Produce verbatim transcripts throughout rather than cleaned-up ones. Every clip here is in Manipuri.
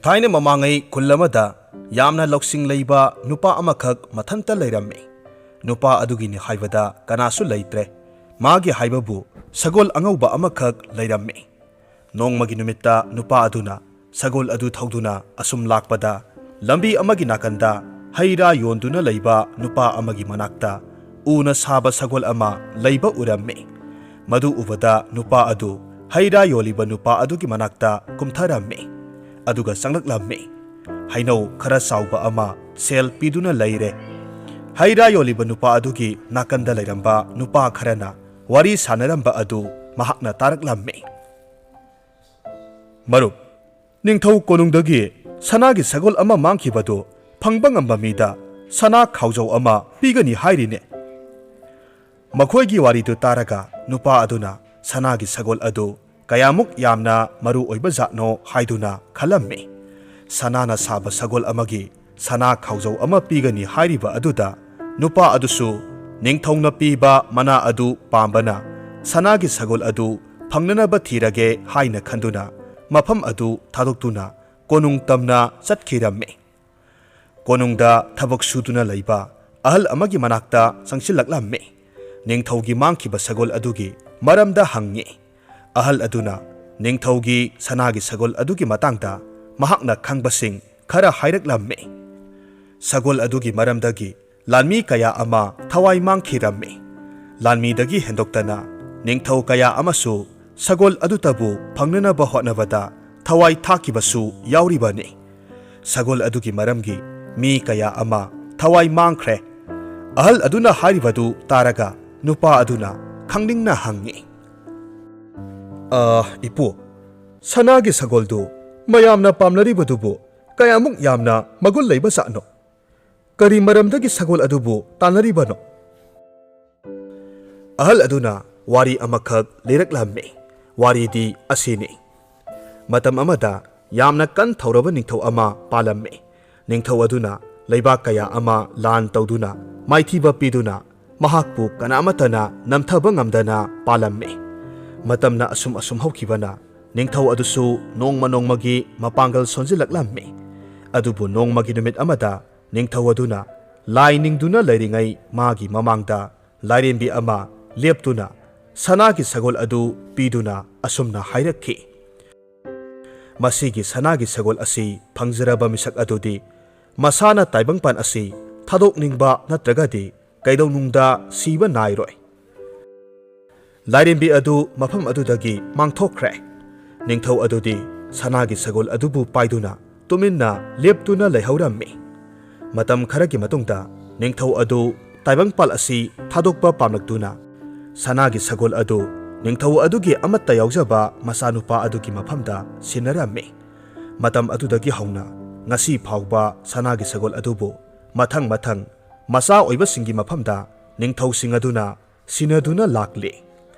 ꯊꯥꯏꯅ ꯃꯃꯥꯡꯉꯩ ꯈꯨꯜ ꯑꯃꯗ ꯌꯥꯝꯅ ꯂꯧꯁꯤꯡ ꯂꯩꯕ ꯅꯨꯄꯥ ꯑꯃꯈꯛ ꯃꯊꯟꯇ ꯂꯩꯔꯝꯃꯤ꯫ ꯅꯨꯄꯥ ꯑꯗꯨꯒꯤꯅꯤ ꯍꯥꯏꯕꯗ ꯀꯅꯥꯁꯨ ꯂꯩꯇ꯭ꯔꯦ꯫ ꯃꯥꯒꯤ ꯍꯥꯏꯕꯕꯨ ꯁꯒꯣꯜ ꯑꯉꯧꯕ ꯑꯃꯈꯛ ꯂꯩꯔꯝꯃꯤ꯫ ꯅꯣꯡꯃꯒꯤ ꯅꯨꯃꯤꯠꯇ ꯅꯨꯄꯥ ꯑꯗꯨꯅ ꯁꯒꯣꯜ ꯑꯗꯨ ꯊꯧꯗꯨꯅ ꯑꯁꯨꯝ ꯂꯥꯛꯄꯗ, ꯂꯝꯕꯤ ꯑꯃꯒꯤ ꯅꯥꯀꯟꯗ ꯍꯩ ꯔꯥ ꯌꯣꯟꯗꯨꯅ ꯂꯩꯕ ꯅꯨꯄꯥ ꯑꯃꯒꯤ ꯃꯅꯥꯛꯇ ꯎꯅ ꯁꯥꯕ ꯁꯒꯣꯜ ꯑꯃ ꯂꯩꯕ ꯎꯔꯝꯃꯤ꯫ ꯃꯗꯨ ꯎꯕꯗ ꯅꯨꯄꯥ ꯑꯗꯨ ꯍꯩ ꯔꯥ ꯌꯣꯜꯂꯤꯕ ꯅꯨꯄꯥ ꯑꯗꯨꯒꯤ ꯃꯅꯥꯛꯇ ꯀꯨꯝꯊꯔꯝꯃꯤ꯫ ꯑꯗꯨꯒ ꯆꯪꯂꯛꯂꯝꯃꯤ꯫ ꯍꯩꯅꯧ ꯈꯔ ꯆꯥꯎꯕ ꯑꯃ ꯁꯦꯜ ꯄꯤꯗꯨꯅ ꯂꯩꯔꯦ꯫ ꯍꯩ ꯔꯥ ꯌꯣꯜꯂꯤꯕ ꯅꯨꯄꯥ ꯑꯗꯨꯒꯤ ꯅꯥꯀꯟꯗ ꯂꯩꯔꯝꯕ ꯅꯨꯄꯥ ꯈꯔꯅ ꯋꯥꯔꯤ ꯁꯥꯟꯅꯔꯝꯕ ꯑꯗꯨ ꯃꯍꯥꯛꯅ ꯇꯥꯔꯛꯂꯝꯃꯤ꯫ "ꯃꯔꯨꯞ, ꯅꯤꯡꯊꯧ ꯀꯣꯅꯨꯡꯗꯒꯤ ꯁꯅꯥꯒꯤ ꯁꯒꯣꯜ ꯑꯃ ꯃꯥꯡꯈꯤꯕꯗꯨ ꯐꯪꯕ ꯉꯝꯕ ꯃꯤꯗ ꯁꯅꯥ ꯈꯥꯎꯖꯧ ꯑꯃ ꯄꯤꯒꯅꯤ ꯍꯥꯏꯔꯤꯅꯦ꯫" ꯃꯈꯣꯏꯒꯤ ꯋꯥꯔꯤꯗꯨ ꯇꯥꯔꯒ ꯅꯨꯄꯥ ꯑꯗꯨꯅ ꯁꯅꯥꯒꯤ ꯁꯒꯣꯜ ꯑꯗꯨ ꯀꯌꯥꯃꯨꯛ ꯌꯥꯝꯅ ꯃꯔꯨ ꯑꯣꯏꯕ ꯖꯥꯠꯅꯣ ꯍꯥꯏꯗꯨꯅ ꯈꯜꯂꯝꯃꯤ꯫ ꯁꯅꯥꯅ ꯁꯥꯕ ꯁꯒꯣꯜ ꯑꯃꯒꯤ ꯁꯅꯥ ꯈꯥꯎꯖꯧ ꯑꯃ ꯄꯤꯒꯅꯤ ꯍꯥꯏꯔꯤꯕ ꯑꯗꯨꯗ ꯅꯨꯄꯥ ꯑꯗꯨꯁꯨ ꯅꯤꯡꯊꯧꯅ ꯄꯤꯕ ꯃꯅꯥ ꯑꯗꯨ ꯄꯥꯝꯕꯅ ꯁꯅꯥꯒꯤ ꯁꯒꯣꯜ ꯑꯗꯨ ꯐꯪꯅꯅꯕ ꯊꯤꯔꯒꯦ ꯍꯥꯏꯅ ꯈꯟꯗꯨꯅ ꯃꯐꯝ ꯑꯗꯨ ꯊꯥꯗꯣꯛꯇꯨꯅ ꯀꯣꯅꯨꯡ ꯇꯝꯅ ꯆꯠꯈꯤꯔꯝꯃꯤ꯫ ꯀꯣꯅꯨꯡꯗ ꯊꯕꯛ ꯁꯨꯗꯨꯅ ꯂꯩꯕ ꯑꯍꯜ ꯑꯃꯒꯤ ꯃꯅꯥꯛꯇ ꯆꯪꯁꯤꯜꯂꯛꯂꯝꯃꯤ꯫ ꯅꯤꯡꯊꯧꯒꯤ ꯃꯥꯡꯈꯤꯕ ꯁꯒꯣꯜ ꯑꯗꯨꯒꯤ ꯃꯔꯝꯗ ꯍꯪꯉꯤ꯫ ꯑꯍꯜ ꯑꯗꯨꯅ ꯅꯤꯡꯊꯧꯒꯤ ꯁꯅꯥꯒꯤ ꯁꯒꯣꯜ ꯑꯗꯨꯒꯤ ꯃꯇꯥꯡꯗ ꯃꯍꯥꯛꯅ ꯈꯪꯕꯁꯤꯡ ꯈꯔ ꯍꯥꯏꯔꯛꯂꯝꯃꯤ꯫ ꯁꯒꯣꯜ ꯑꯗꯨꯒꯤ ꯃꯔꯝꯗꯒꯤ ꯂꯥꯟꯃꯤ ꯀꯌꯥ ꯑꯃ ꯊꯋꯥꯏ ꯃꯥꯡꯈꯤꯔꯝꯃꯤ꯫ ꯂꯥꯟꯃꯤꯗꯒꯤ ꯍꯦꯟꯗꯣꯛꯇꯅ ꯅꯤꯡꯊꯧ ꯀꯌꯥ ꯑꯃꯁꯨ ꯁꯒꯣꯜ ꯑꯗꯨꯇꯕꯨ ꯐꯪꯅꯅꯕ ꯍꯣꯠꯅꯕꯗ ꯊꯋꯥꯏ ꯊꯥꯈꯤꯕꯁꯨ ꯌꯥꯎꯔꯤꯕꯅꯤ꯫ ꯁꯒꯣꯜ ꯑꯗꯨꯒꯤ ꯃꯔꯝꯒꯤ ꯃꯤ ꯀꯌꯥ ꯑꯃ ꯊꯋꯥꯏ ꯃꯥꯡꯈ꯭ꯔꯦ꯫ ꯑꯍꯜ ꯑꯗꯨꯅ ꯍꯥꯏꯔꯤꯕꯗꯨ ꯇꯥꯔꯒ ꯅꯨꯄꯥ ꯑꯗꯨꯅ ꯈꯪꯅꯤꯡꯅ ꯍꯪꯉꯤ, "ꯑ, ꯏꯄꯨ, ꯁꯅꯥꯒꯤ ꯁꯒꯣꯜꯗꯨ ꯃꯌꯥꯝꯅ ꯄꯥꯝꯅꯔꯤꯕꯗꯨꯕꯨ ꯀꯌꯥꯃꯨꯛ ꯌꯥꯝꯅ ꯃꯒꯨꯟ ꯂꯩꯕ ꯖꯥꯠꯅꯣ? ꯀꯔꯤ ꯃꯔꯝꯗꯒꯤ ꯁꯒꯣꯜ ꯑꯗꯨꯕꯨ ꯇꯥꯟꯅꯔꯤꯕꯅꯣ?" ꯑꯍꯜ ꯑꯗꯨꯅ ꯋꯥꯔꯤ ꯑꯃꯈꯛ ꯂꯤꯔꯛꯂꯝꯃꯤ꯫ ꯋꯥꯔꯤꯗꯤ ꯑꯁꯤꯅꯤ: ꯃꯇꯝ ꯑꯃꯗ ꯌꯥꯝꯅ ꯀꯟ ꯊꯧꯔꯕ ꯅꯤꯡꯊꯧ ꯑꯃ ꯄꯥꯜꯂꯝꯃꯤ꯫ ꯅꯤꯡꯊꯧ ꯑꯗꯨꯅ ꯂꯩꯕꯥꯛ ꯀꯌꯥ ꯑꯃ ꯂꯥꯟ ꯇꯧꯗꯨꯅ ꯃꯥꯏꯊꯤꯕ ꯄꯤꯗꯨꯅ ꯃꯍꯥꯛꯄꯨ ꯀꯅꯥꯃꯠꯇꯅ ꯅꯝꯊꯕ ꯉꯝꯗꯅ ꯄꯥꯜꯂꯝꯃꯤ꯫ ꯃꯇꯝꯅ ꯑꯁꯨꯝ ꯑꯁꯨꯝ ꯍꯧꯈꯤꯕꯅ ꯅꯤꯡꯊꯧ ꯑꯗꯨꯁꯨ ꯅꯣꯡꯃ ꯅꯣꯡꯃꯒꯤ ꯃꯄꯥꯡꯒꯜ ꯁꯣꯟꯖꯤꯜꯂꯛꯂꯝꯃꯤ꯫ ꯑꯗꯨꯕꯨ ꯅꯣꯡꯃꯒꯤ ꯅꯨꯃꯤꯠ ꯑꯃꯗ ꯅꯤꯡꯊꯧ ꯑꯗꯨꯅ ꯂꯥꯏ ꯅꯤꯡꯗꯨꯅ ꯂꯩꯔꯤꯉꯩ ꯃꯥꯒꯤ ꯃꯃꯥꯡꯗ ꯂꯥꯏꯔꯦꯝꯕꯤ ꯑꯃ ꯂꯦꯞꯇꯨꯅ ꯁꯅꯥꯒꯤ ꯁꯒꯣꯜ ꯑꯗꯨ ꯄꯤꯗꯨꯅ ꯑꯁꯨꯝꯅ ꯍꯥꯏꯔꯛꯈꯤ, "ꯃꯁꯤꯒꯤ ꯁꯅꯥꯒꯤ ꯁꯒꯣꯜ ꯑꯁꯤ ꯐꯪꯖꯔꯕ ꯃꯤꯁꯛ ꯑꯗꯨꯗꯤ ꯃꯁꯥꯅ ꯇꯥꯏꯕꯪꯄꯥꯟ ꯑꯁꯤ ꯊꯥꯗꯣꯛꯅꯤꯡꯕ ꯅꯠꯇ꯭ꯔꯒꯗꯤ ꯀꯩꯗꯧꯅꯨꯡꯗ ꯁꯤꯕ ꯅꯥꯏꯔꯣꯏ꯫" ꯂꯥꯏꯔꯦꯝꯕꯤ ꯑꯗꯨ ꯃꯐꯝ ꯑꯗꯨꯗꯒꯤ ꯃꯥꯡꯊꯣꯛꯈ꯭ꯔꯦ꯫ ꯅꯤꯡꯊꯧ ꯑꯗꯨꯗꯤ ꯁꯅꯥꯒꯤ ꯁꯒꯣꯜ ꯑꯗꯨꯕꯨ ꯄꯥꯏꯗꯨꯅ ꯇꯨꯃꯤꯟꯅ ꯂꯦꯞꯇꯨꯅ ꯂꯩꯍꯧꯔꯝꯃꯤ꯫ ꯃꯇꯝ ꯈꯔꯒꯤ ꯃꯇꯨꯡꯗ ꯅꯤꯡꯊꯧ ꯑꯗꯨ ꯇꯥꯏꯕꯪꯄꯥꯜ ꯑꯁꯤ ꯊꯥꯗꯣꯛꯄ ꯄꯥꯝꯂꯛꯇꯨꯅ ꯁꯅꯥꯒꯤ ꯁꯒꯣꯜ ꯑꯗꯨ ꯅꯤꯡꯊꯧ ꯑꯗꯨꯒꯤ ꯑꯃꯠꯇ ꯌꯥꯎꯖꯕ ꯃꯆꯥꯅꯨꯄꯥ ꯑꯗꯨꯒꯤ ꯃꯐꯝꯗ ꯁꯤꯟꯅꯔꯝꯃꯤ꯫ ꯃꯇꯝ ꯑꯗꯨꯗꯒꯤ ꯍꯧꯅ ꯉꯁꯤ ꯐꯥꯎꯕ ꯁꯅꯥꯒꯤ ꯁꯒꯣꯜ ꯑꯗꯨꯕꯨ ꯃꯊꯪ ꯃꯊꯪ ꯃꯆꯥ ꯑꯣꯏꯕꯁꯤꯡꯒꯤ ꯃꯐꯝꯗ ꯅꯤꯡꯊꯧꯁꯤꯡ ꯑꯗꯨꯅ ꯁꯤꯟꯅꯗꯨꯅ ꯂꯥꯛꯂꯤ꯫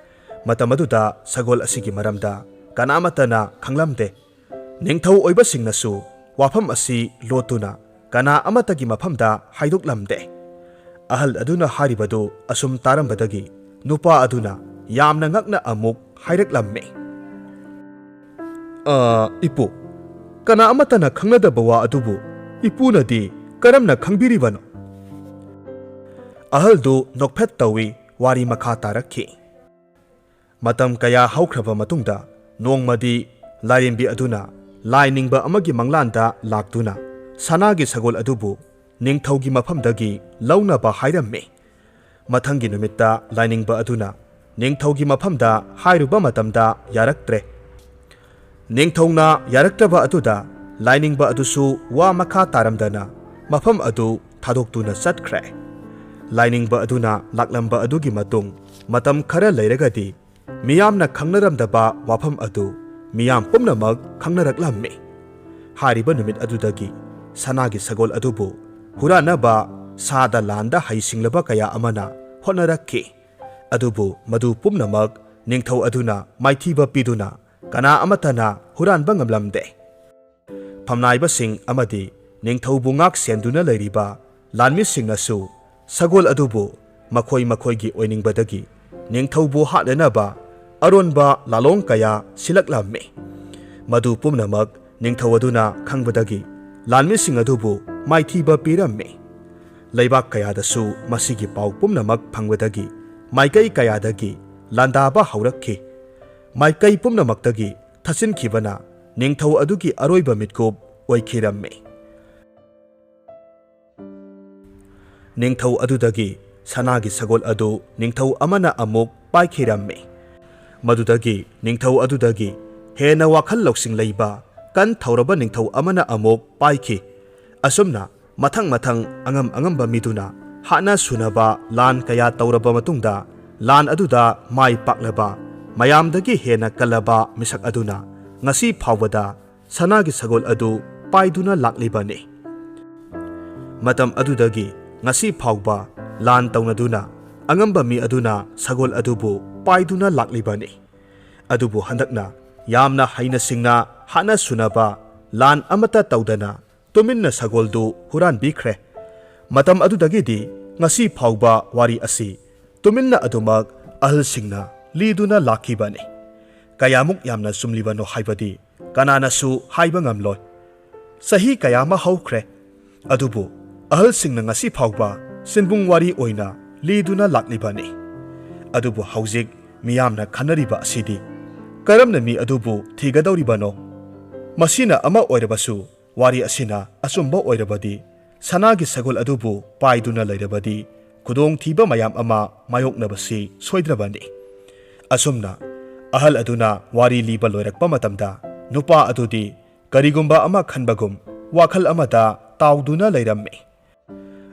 ꯃꯇꯝ ꯑꯗꯨꯗ ꯁꯒꯣꯜ ꯑꯁꯤꯒꯤ ꯃꯔꯝꯗ ꯀꯅꯥꯃꯠꯇꯅ ꯈꯪꯂꯝꯗꯦ꯫ ꯅꯤꯡꯊꯧ ꯑꯣꯏꯕꯁꯤꯡꯅꯁꯨ ꯋꯥꯐꯝ ꯑꯁꯤ ꯂꯣꯠꯇꯨꯅ ꯀꯅꯥ ꯑꯃꯠꯇꯒꯤ ꯃꯐꯝꯗ ꯍꯥꯏꯗꯣꯛꯂꯝꯗꯦ꯫ ꯑꯍꯜ ꯑꯗꯨꯅ ꯍꯥꯏꯔꯤꯕꯗꯨ ꯑꯁꯨꯝ ꯇꯥꯔꯝꯕꯗꯒꯤ ꯅꯨꯄꯥ ꯑꯗꯨꯅ ꯌꯥꯝꯅ ꯉꯛꯅ ꯑꯃꯨꯛ ꯍꯥꯏꯔꯛꯂꯝꯃꯤ, "ꯑ, ꯏꯄꯨ, ꯀꯅꯥ ꯑꯃꯠꯇꯅ ꯈꯪꯅꯗꯕ ꯋꯥ ꯑꯗꯨꯕꯨ ꯏꯄꯨꯅꯗꯤ ꯀꯔꯝꯅ ꯈꯪꯕꯤꯔꯤꯕꯅꯣ?" ꯑꯍꯜꯗꯨ ꯅꯣꯛꯐꯦꯠ ꯇꯧꯏ, ꯋꯥꯔꯤ ꯃꯈꯥ ꯇꯥꯔꯛꯈꯤ꯫ ꯃꯇꯝ ꯀꯌꯥ ꯍꯧꯈ꯭ꯔꯕ ꯃꯇꯨꯡꯗ ꯅꯣꯡꯃꯗꯤ ꯂꯥꯏꯔꯦꯝꯕꯤ ꯑꯗꯨꯅ ꯂꯥꯏ ꯅꯤꯡꯕ ꯑꯃꯒꯤ ꯃꯪꯂꯥꯟꯗ ꯂꯥꯛꯇꯨꯅ ꯁꯅꯥꯒꯤ ꯁꯒꯣꯜ ꯑꯗꯨꯕꯨ ꯅꯤꯡꯊꯧꯒꯤ ꯃꯐꯝꯗꯒꯤ ꯂꯧꯅꯕ ꯍꯥꯏꯔꯝꯃꯤ꯫ ꯃꯊꯪꯒꯤ ꯅꯨꯃꯤꯠꯇ ꯂꯥꯏꯅꯤꯡꯕ ꯑꯗꯨꯅ ꯅꯤꯡꯊꯧꯒꯤ ꯃꯐꯝꯗ ꯍꯥꯏꯔꯨꯕ ꯃꯇꯝꯗ ꯌꯥꯔꯛꯇ꯭ꯔꯦ꯫ ꯅꯤꯡꯊꯧꯅ ꯌꯥꯔꯛꯇ꯭ꯔꯕ ꯑꯗꯨꯗ ꯂꯥꯏꯅꯤꯡꯕ ꯑꯗꯨꯁꯨ ꯋꯥ ꯃꯈꯥ ꯇꯥꯔꯝꯗꯅ ꯃꯐꯝ ꯑꯗꯨ ꯊꯥꯗꯣꯛꯇꯨꯅ ꯆꯠꯈ꯭ꯔꯦ꯫ ꯂꯥꯏꯅꯤꯡꯕ ꯑꯗꯨꯅ ꯂꯥꯛꯂꯝꯕ ꯑꯗꯨꯒꯤ ꯃꯇꯨꯡ ꯃꯇꯝ ꯈꯔ ꯂꯩꯔꯒꯗꯤ ꯃꯤꯌꯥꯝꯅ ꯈꯪꯅꯔꯝꯗꯕ ꯋꯥꯐꯝ ꯑꯗꯨ ꯃꯤꯌꯥꯝ ꯄꯨꯝꯅꯃꯛ ꯈꯪꯅꯔꯛꯂꯝꯃꯤ꯫ ꯍꯥꯏꯔꯤꯕ ꯅꯨꯃꯤꯠ ꯑꯗꯨꯗꯒꯤ ꯁꯅꯥꯒꯤ ꯁꯒꯣꯜ ꯑꯗꯨꯕꯨ ꯍꯨꯔꯥꯟꯅꯕ ꯁꯥꯗ ꯂꯥꯟꯗ ꯍꯩꯁꯤꯡꯂꯕ ꯀꯌꯥ ꯑꯃꯅ ꯍꯣꯠꯅꯔꯛꯈꯤ꯫ ꯑꯗꯨꯕꯨ ꯃꯗꯨ ꯄꯨꯝꯅꯃꯛ ꯅꯤꯡꯊꯧ ꯑꯗꯨꯅ ꯃꯥꯏꯊꯤꯕ ꯄꯤꯗꯨꯅ ꯀꯅꯥ ꯑꯃꯠꯇꯅ ꯍꯨꯔꯥꯟꯕ ꯉꯝꯂꯝꯗꯦ꯫ ꯐꯝꯅꯥꯏꯕꯁꯤꯡ ꯑꯃꯗꯤ ꯅꯤꯡꯊꯧꯕꯨ ꯉꯥꯛ ꯁꯦꯟꯗꯨꯅ ꯂꯩꯔꯤꯕ ꯂꯥꯟꯃꯤꯁꯤꯡꯅꯁꯨ ꯁꯒꯣꯜ ꯑꯗꯨꯕꯨ ꯃꯈꯣꯏ ꯃꯈꯣꯏꯒꯤ ꯑꯣꯏꯅꯤꯡꯕꯗꯒꯤ ꯅꯤꯡꯊꯧꯕꯨ ꯍꯥꯠꯅꯅꯕ ꯑꯔꯣꯟꯕ ꯂꯥꯂꯣꯡ ꯀꯌꯥ ꯁꯤꯜꯂꯛꯂꯝꯃꯤ꯫ ꯃꯗꯨ ꯄꯨꯝꯅꯃꯛ ꯅꯤꯡꯊꯧ ꯑꯗꯨꯅ ꯈꯪꯕꯗꯒꯤ ꯂꯥꯟꯃꯤꯁꯤꯡ ꯑꯗꯨꯕꯨ ꯃꯥꯏꯊꯤꯕ ꯄꯤꯔꯝꯃꯤ꯫ ꯂꯩꯕꯥꯛ ꯀꯌꯥꯗꯁꯨ ꯃꯁꯤꯒꯤ ꯄꯥꯎ ꯄꯨꯝꯅꯃꯛ ꯐꯪꯕꯗꯒꯤ ꯃꯥꯏꯀꯩ ꯀꯌꯥꯗꯒꯤ ꯂꯥꯟꯗꯥꯕ ꯍꯧꯔꯛꯈꯤ꯫ ꯃꯥꯏꯀꯩ ꯄꯨꯝꯅꯃꯛꯇꯒꯤ ꯊꯠꯆꯤꯟꯈꯤꯕꯅ ꯅꯤꯡꯊꯧ ꯑꯗꯨꯒꯤ ꯑꯔꯣꯏꯕ ꯃꯤꯠꯀꯨꯞ ꯑꯣꯏꯈꯤꯔꯝꯃꯤ꯫ ꯅꯤꯡꯊꯧ ꯑꯗꯨꯗꯒꯤ ꯁꯅꯥꯒꯤ ꯁꯒꯣꯜ ꯑꯗꯨ ꯅꯤꯡꯊꯧ ꯑꯃꯅ ꯑꯃꯨꯛ ꯄꯥꯏꯈꯤꯔꯝꯃꯤ꯫ ꯃꯗꯨꯗꯒꯤ ꯅꯤꯡꯊꯧ ꯑꯗꯨꯗꯒꯤ ꯍꯦꯟꯅ ꯋꯥꯈꯜ ꯂꯧꯁꯤꯡ ꯂꯩꯕ ꯀꯟ ꯊꯧꯔꯕ ꯅꯤꯡꯊꯧ ꯑꯃꯅ ꯑꯃꯨꯛ ꯄꯥꯏꯈꯤ꯫ ꯑꯁꯨꯝꯅ ꯃꯊꯪ ꯃꯊꯪ ꯑꯉꯝ ꯑꯉꯝꯕ ꯃꯤꯗꯨꯅ ꯍꯥꯠꯅ ꯁꯨꯅꯕ ꯂꯥꯟ ꯀꯌꯥ ꯇꯧꯔꯕ ꯃꯇꯨꯡꯗ, ꯂꯥꯟ ꯑꯗꯨꯗ ꯃꯥꯏ ꯄꯥꯛꯂꯕ, ꯃꯌꯥꯝꯗꯒꯤ ꯍꯦꯟꯅ ꯀꯜꯂꯕ ꯃꯤꯁꯛ ꯑꯗꯨꯅ ꯉꯁꯤ ꯐꯥꯎꯕꯗ ꯁꯅꯥꯒꯤ ꯁꯒꯣꯜ ꯑꯗꯨ ꯄꯥꯏꯗꯨꯅ ꯂꯥꯛꯂꯤꯕꯅꯤ꯫ ꯃꯇꯝ ꯑꯗꯨꯗꯒꯤ ꯉꯁꯤ ꯐꯥꯎꯕ ꯂꯥꯟ ꯇꯧꯅꯗꯨꯅ ꯑꯉꯝꯕ ꯃꯤ ꯑꯗꯨꯅ ꯁꯒꯣꯜ ꯑꯗꯨꯕꯨ ꯄꯥꯏꯗꯨꯅ ꯂꯥꯛꯂꯤꯕꯅꯤ꯫ ꯑꯗꯨꯕꯨ ꯍꯟꯗꯛꯅ ꯌꯥꯝꯅ ꯍꯩꯅ ꯁꯤꯡꯅ ꯍꯥꯠꯅ ꯁꯨꯅꯕ ꯂꯥꯟ ꯑꯃꯠꯇ ꯇꯧꯗꯅ ꯇꯨꯃꯤꯟꯅ ꯁꯒꯣꯜꯗꯨ ꯍꯨꯔꯥꯟꯕꯤꯈ꯭ꯔꯦ꯫ ꯃꯇꯝ ꯑꯗꯨꯗꯒꯤꯗꯤ ꯉꯁꯤ ꯐꯥꯎꯕ ꯋꯥꯔꯤ ꯑꯁꯤ ꯇꯨꯃꯤꯟꯅ ꯑꯗꯨꯃꯛ ꯑꯍꯜꯁꯤꯡꯅ ꯂꯤꯗꯨꯅ ꯂꯥꯛꯈꯤꯕꯅꯤ꯫ ꯀꯌꯥꯃꯨꯛ ꯌꯥꯝꯅ ꯆꯨꯝꯂꯤꯕꯅꯣ ꯍꯥꯏꯕꯗꯤ ꯀꯅꯥꯅꯁꯨ ꯍꯥꯏꯕ ꯉꯝꯂꯣꯏ꯫ ꯆꯍꯤ ꯀꯌꯥ ꯑꯃ ꯍꯧꯈ꯭ꯔꯦ, ꯑꯗꯨꯕꯨ ꯑꯍꯜꯁꯤꯡꯅ ꯉꯁꯤ ꯐꯥꯎꯕ ꯆꯤꯟꯕꯨꯡ ꯋꯥꯔꯤ ꯑꯣꯏꯅ ꯂꯤꯗꯨꯅ ꯂꯥꯛꯂꯤꯕꯅꯤ꯫ ꯑꯗꯨꯕꯨ ꯍꯧꯖꯤꯛ ꯃꯤꯌꯥꯝꯅ ꯈꯟꯅꯔꯤꯕ ꯑꯁꯤꯗꯤ ꯀꯔꯝꯅ ꯃꯤ ꯑꯗꯨꯕꯨ ꯊꯤꯒꯗꯧꯔꯤꯕꯅꯣ? ꯃꯁꯤꯅ ꯑꯃ ꯑꯣꯏꯔꯕꯁꯨ, ꯋꯥꯔꯤ ꯑꯁꯤꯅ ꯑꯆꯨꯝꯕ ꯑꯣꯏꯔꯕꯗꯤ, ꯁꯅꯥꯒꯤ ꯁꯒꯣꯜ ꯑꯗꯨꯕꯨ ꯄꯥꯏꯗꯨꯅ ꯂꯩꯔꯕꯗꯤ, ꯈꯨꯗꯣꯡꯊꯤꯕ ꯃꯌꯥꯝ ꯑꯃ ꯃꯥꯌꯣꯛꯅꯕꯁꯤ ꯁꯣꯏꯗ꯭ꯔꯕꯅꯤ꯫ ꯑꯁꯨꯝꯅ ꯑꯍꯜ ꯑꯗꯨꯅ ꯋꯥꯔꯤ ꯂꯤꯕ ꯂꯣꯏꯔꯛꯄ ꯃꯇꯝꯗ, ꯅꯨꯄꯥ ꯑꯗꯨꯗꯤ ꯀꯔꯤꯒꯨꯝꯕ ꯑꯃ ꯈꯟꯕꯒꯨꯝ ꯋꯥꯈꯜ ꯑꯃꯗ ꯇꯥꯎꯗꯨꯅ ꯂꯩꯔꯝꯃꯤ꯫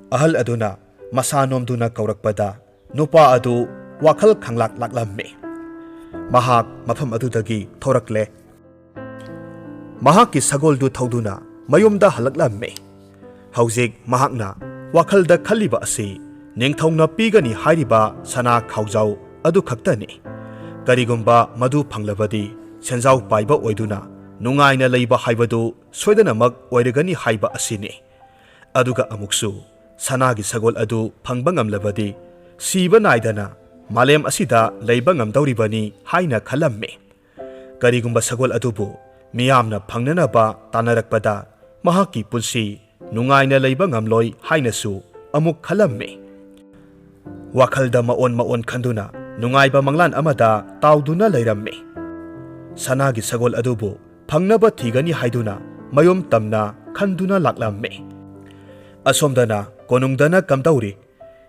ꯑꯍꯜ ꯑꯗꯨꯅ ꯃꯁꯥ ꯅꯣꯝꯗꯨꯅ ꯀꯧꯔꯛꯄꯗ, ꯅꯨꯄꯥ ꯑꯗꯨ ꯋꯥꯈꯜ ꯈꯪꯂꯥꯛ ꯂꯥꯛꯂꯝꯃꯤ꯫ ꯃꯍꯥꯛ ꯃꯐꯝ ꯑꯗꯨꯗꯒꯤ ꯊꯣꯔꯛꯂꯦ꯫ ꯃꯍꯥꯛꯀꯤ ꯁꯒꯣꯜꯗꯨ ꯊꯧꯗꯨꯅ ꯃꯌꯨꯝꯗ ꯍꯜꯂꯛꯂꯝꯃꯤ꯫ ꯍꯧꯖꯤꯛ ꯃꯍꯥꯛꯅ ꯋꯥꯈꯜꯗ ꯈꯜꯂꯤꯕ ꯑꯁꯤ ꯅꯤꯡꯊꯧꯅ ꯄꯤꯒꯅꯤ ꯍꯥꯏꯔꯤꯕ ꯁꯅꯥ ꯈꯥꯎꯖꯥꯎ ꯑꯗꯨ ꯈꯛꯇꯅꯤ꯫ ꯀꯔꯤꯒꯨꯝꯕ ꯃꯗꯨ ꯐꯪꯂꯕꯗꯤ, ꯁꯦꯟꯖꯥꯎ ꯄꯥꯏꯕ ꯑꯣꯏꯗꯨꯅ ꯅꯨꯡꯉꯥꯏꯅ ꯂꯩꯕ ꯍꯥꯏꯕꯗꯨ ꯁꯣꯏꯗꯅꯃꯛ ꯑꯣꯏꯔꯒꯅꯤ ꯍꯥꯏꯕ ꯑꯁꯤꯅꯤ꯫ ꯑꯗꯨꯒ ꯑꯃꯨꯛꯁꯨ, ꯁꯅꯥꯒꯤ ꯁꯒꯣꯜ ꯑꯗꯨ ꯐꯪꯕ ꯉꯝꯂꯕꯗꯤ, ꯁꯤꯕ ꯅꯥꯏꯗꯅ ꯃꯥꯂꯦꯝ ꯑꯁꯤꯗ ꯂꯩꯕ ꯉꯝꯗꯧꯔꯤꯕꯅꯤ ꯍꯥꯏꯅ ꯈꯜꯂꯝꯃꯤ꯫ ꯀꯔꯤꯒꯨꯝꯕ ꯁꯒꯣꯜ ꯑꯗꯨꯕꯨ ꯃꯤꯌꯥꯝꯅ ꯐꯪꯅꯅꯕ ꯇꯥꯟꯅꯔꯛꯄꯗ ꯃꯍꯥꯛꯀꯤ ꯄꯨꯟꯁꯤ ꯅꯨꯡꯉꯥꯏꯅ ꯂꯩꯕ ꯉꯝꯂꯣꯏ ꯍꯥꯏꯅꯁꯨ ꯑꯃꯨꯛ ꯈꯜꯂꯝꯃꯤ꯫ ꯋꯥꯈꯜꯗ ꯃꯑꯣꯟ ꯃꯑꯣꯟ ꯈꯟꯗꯨꯅ ꯅꯨꯡꯉꯥꯏꯕ ꯃꯪꯂꯥꯟ ꯑꯃꯗ ꯇꯥꯎꯗꯨꯅ ꯂꯩꯔꯝꯃꯤ꯫ ꯁꯅꯥꯒꯤ ꯁꯒꯣꯜ ꯑꯗꯨꯕꯨ ꯐꯪꯅꯕ ꯊꯤꯒꯅꯤ ꯍꯥꯏꯗꯨꯅ ꯃꯌꯨꯝ ꯇꯝꯅ ꯈꯟꯗꯨꯅ ꯂꯥꯛꯂꯝꯃꯤ꯫ ꯑꯁꯣꯝꯗꯅ ꯀꯣꯅꯨꯡꯗꯅ ꯀꯝꯗꯧꯔꯤ?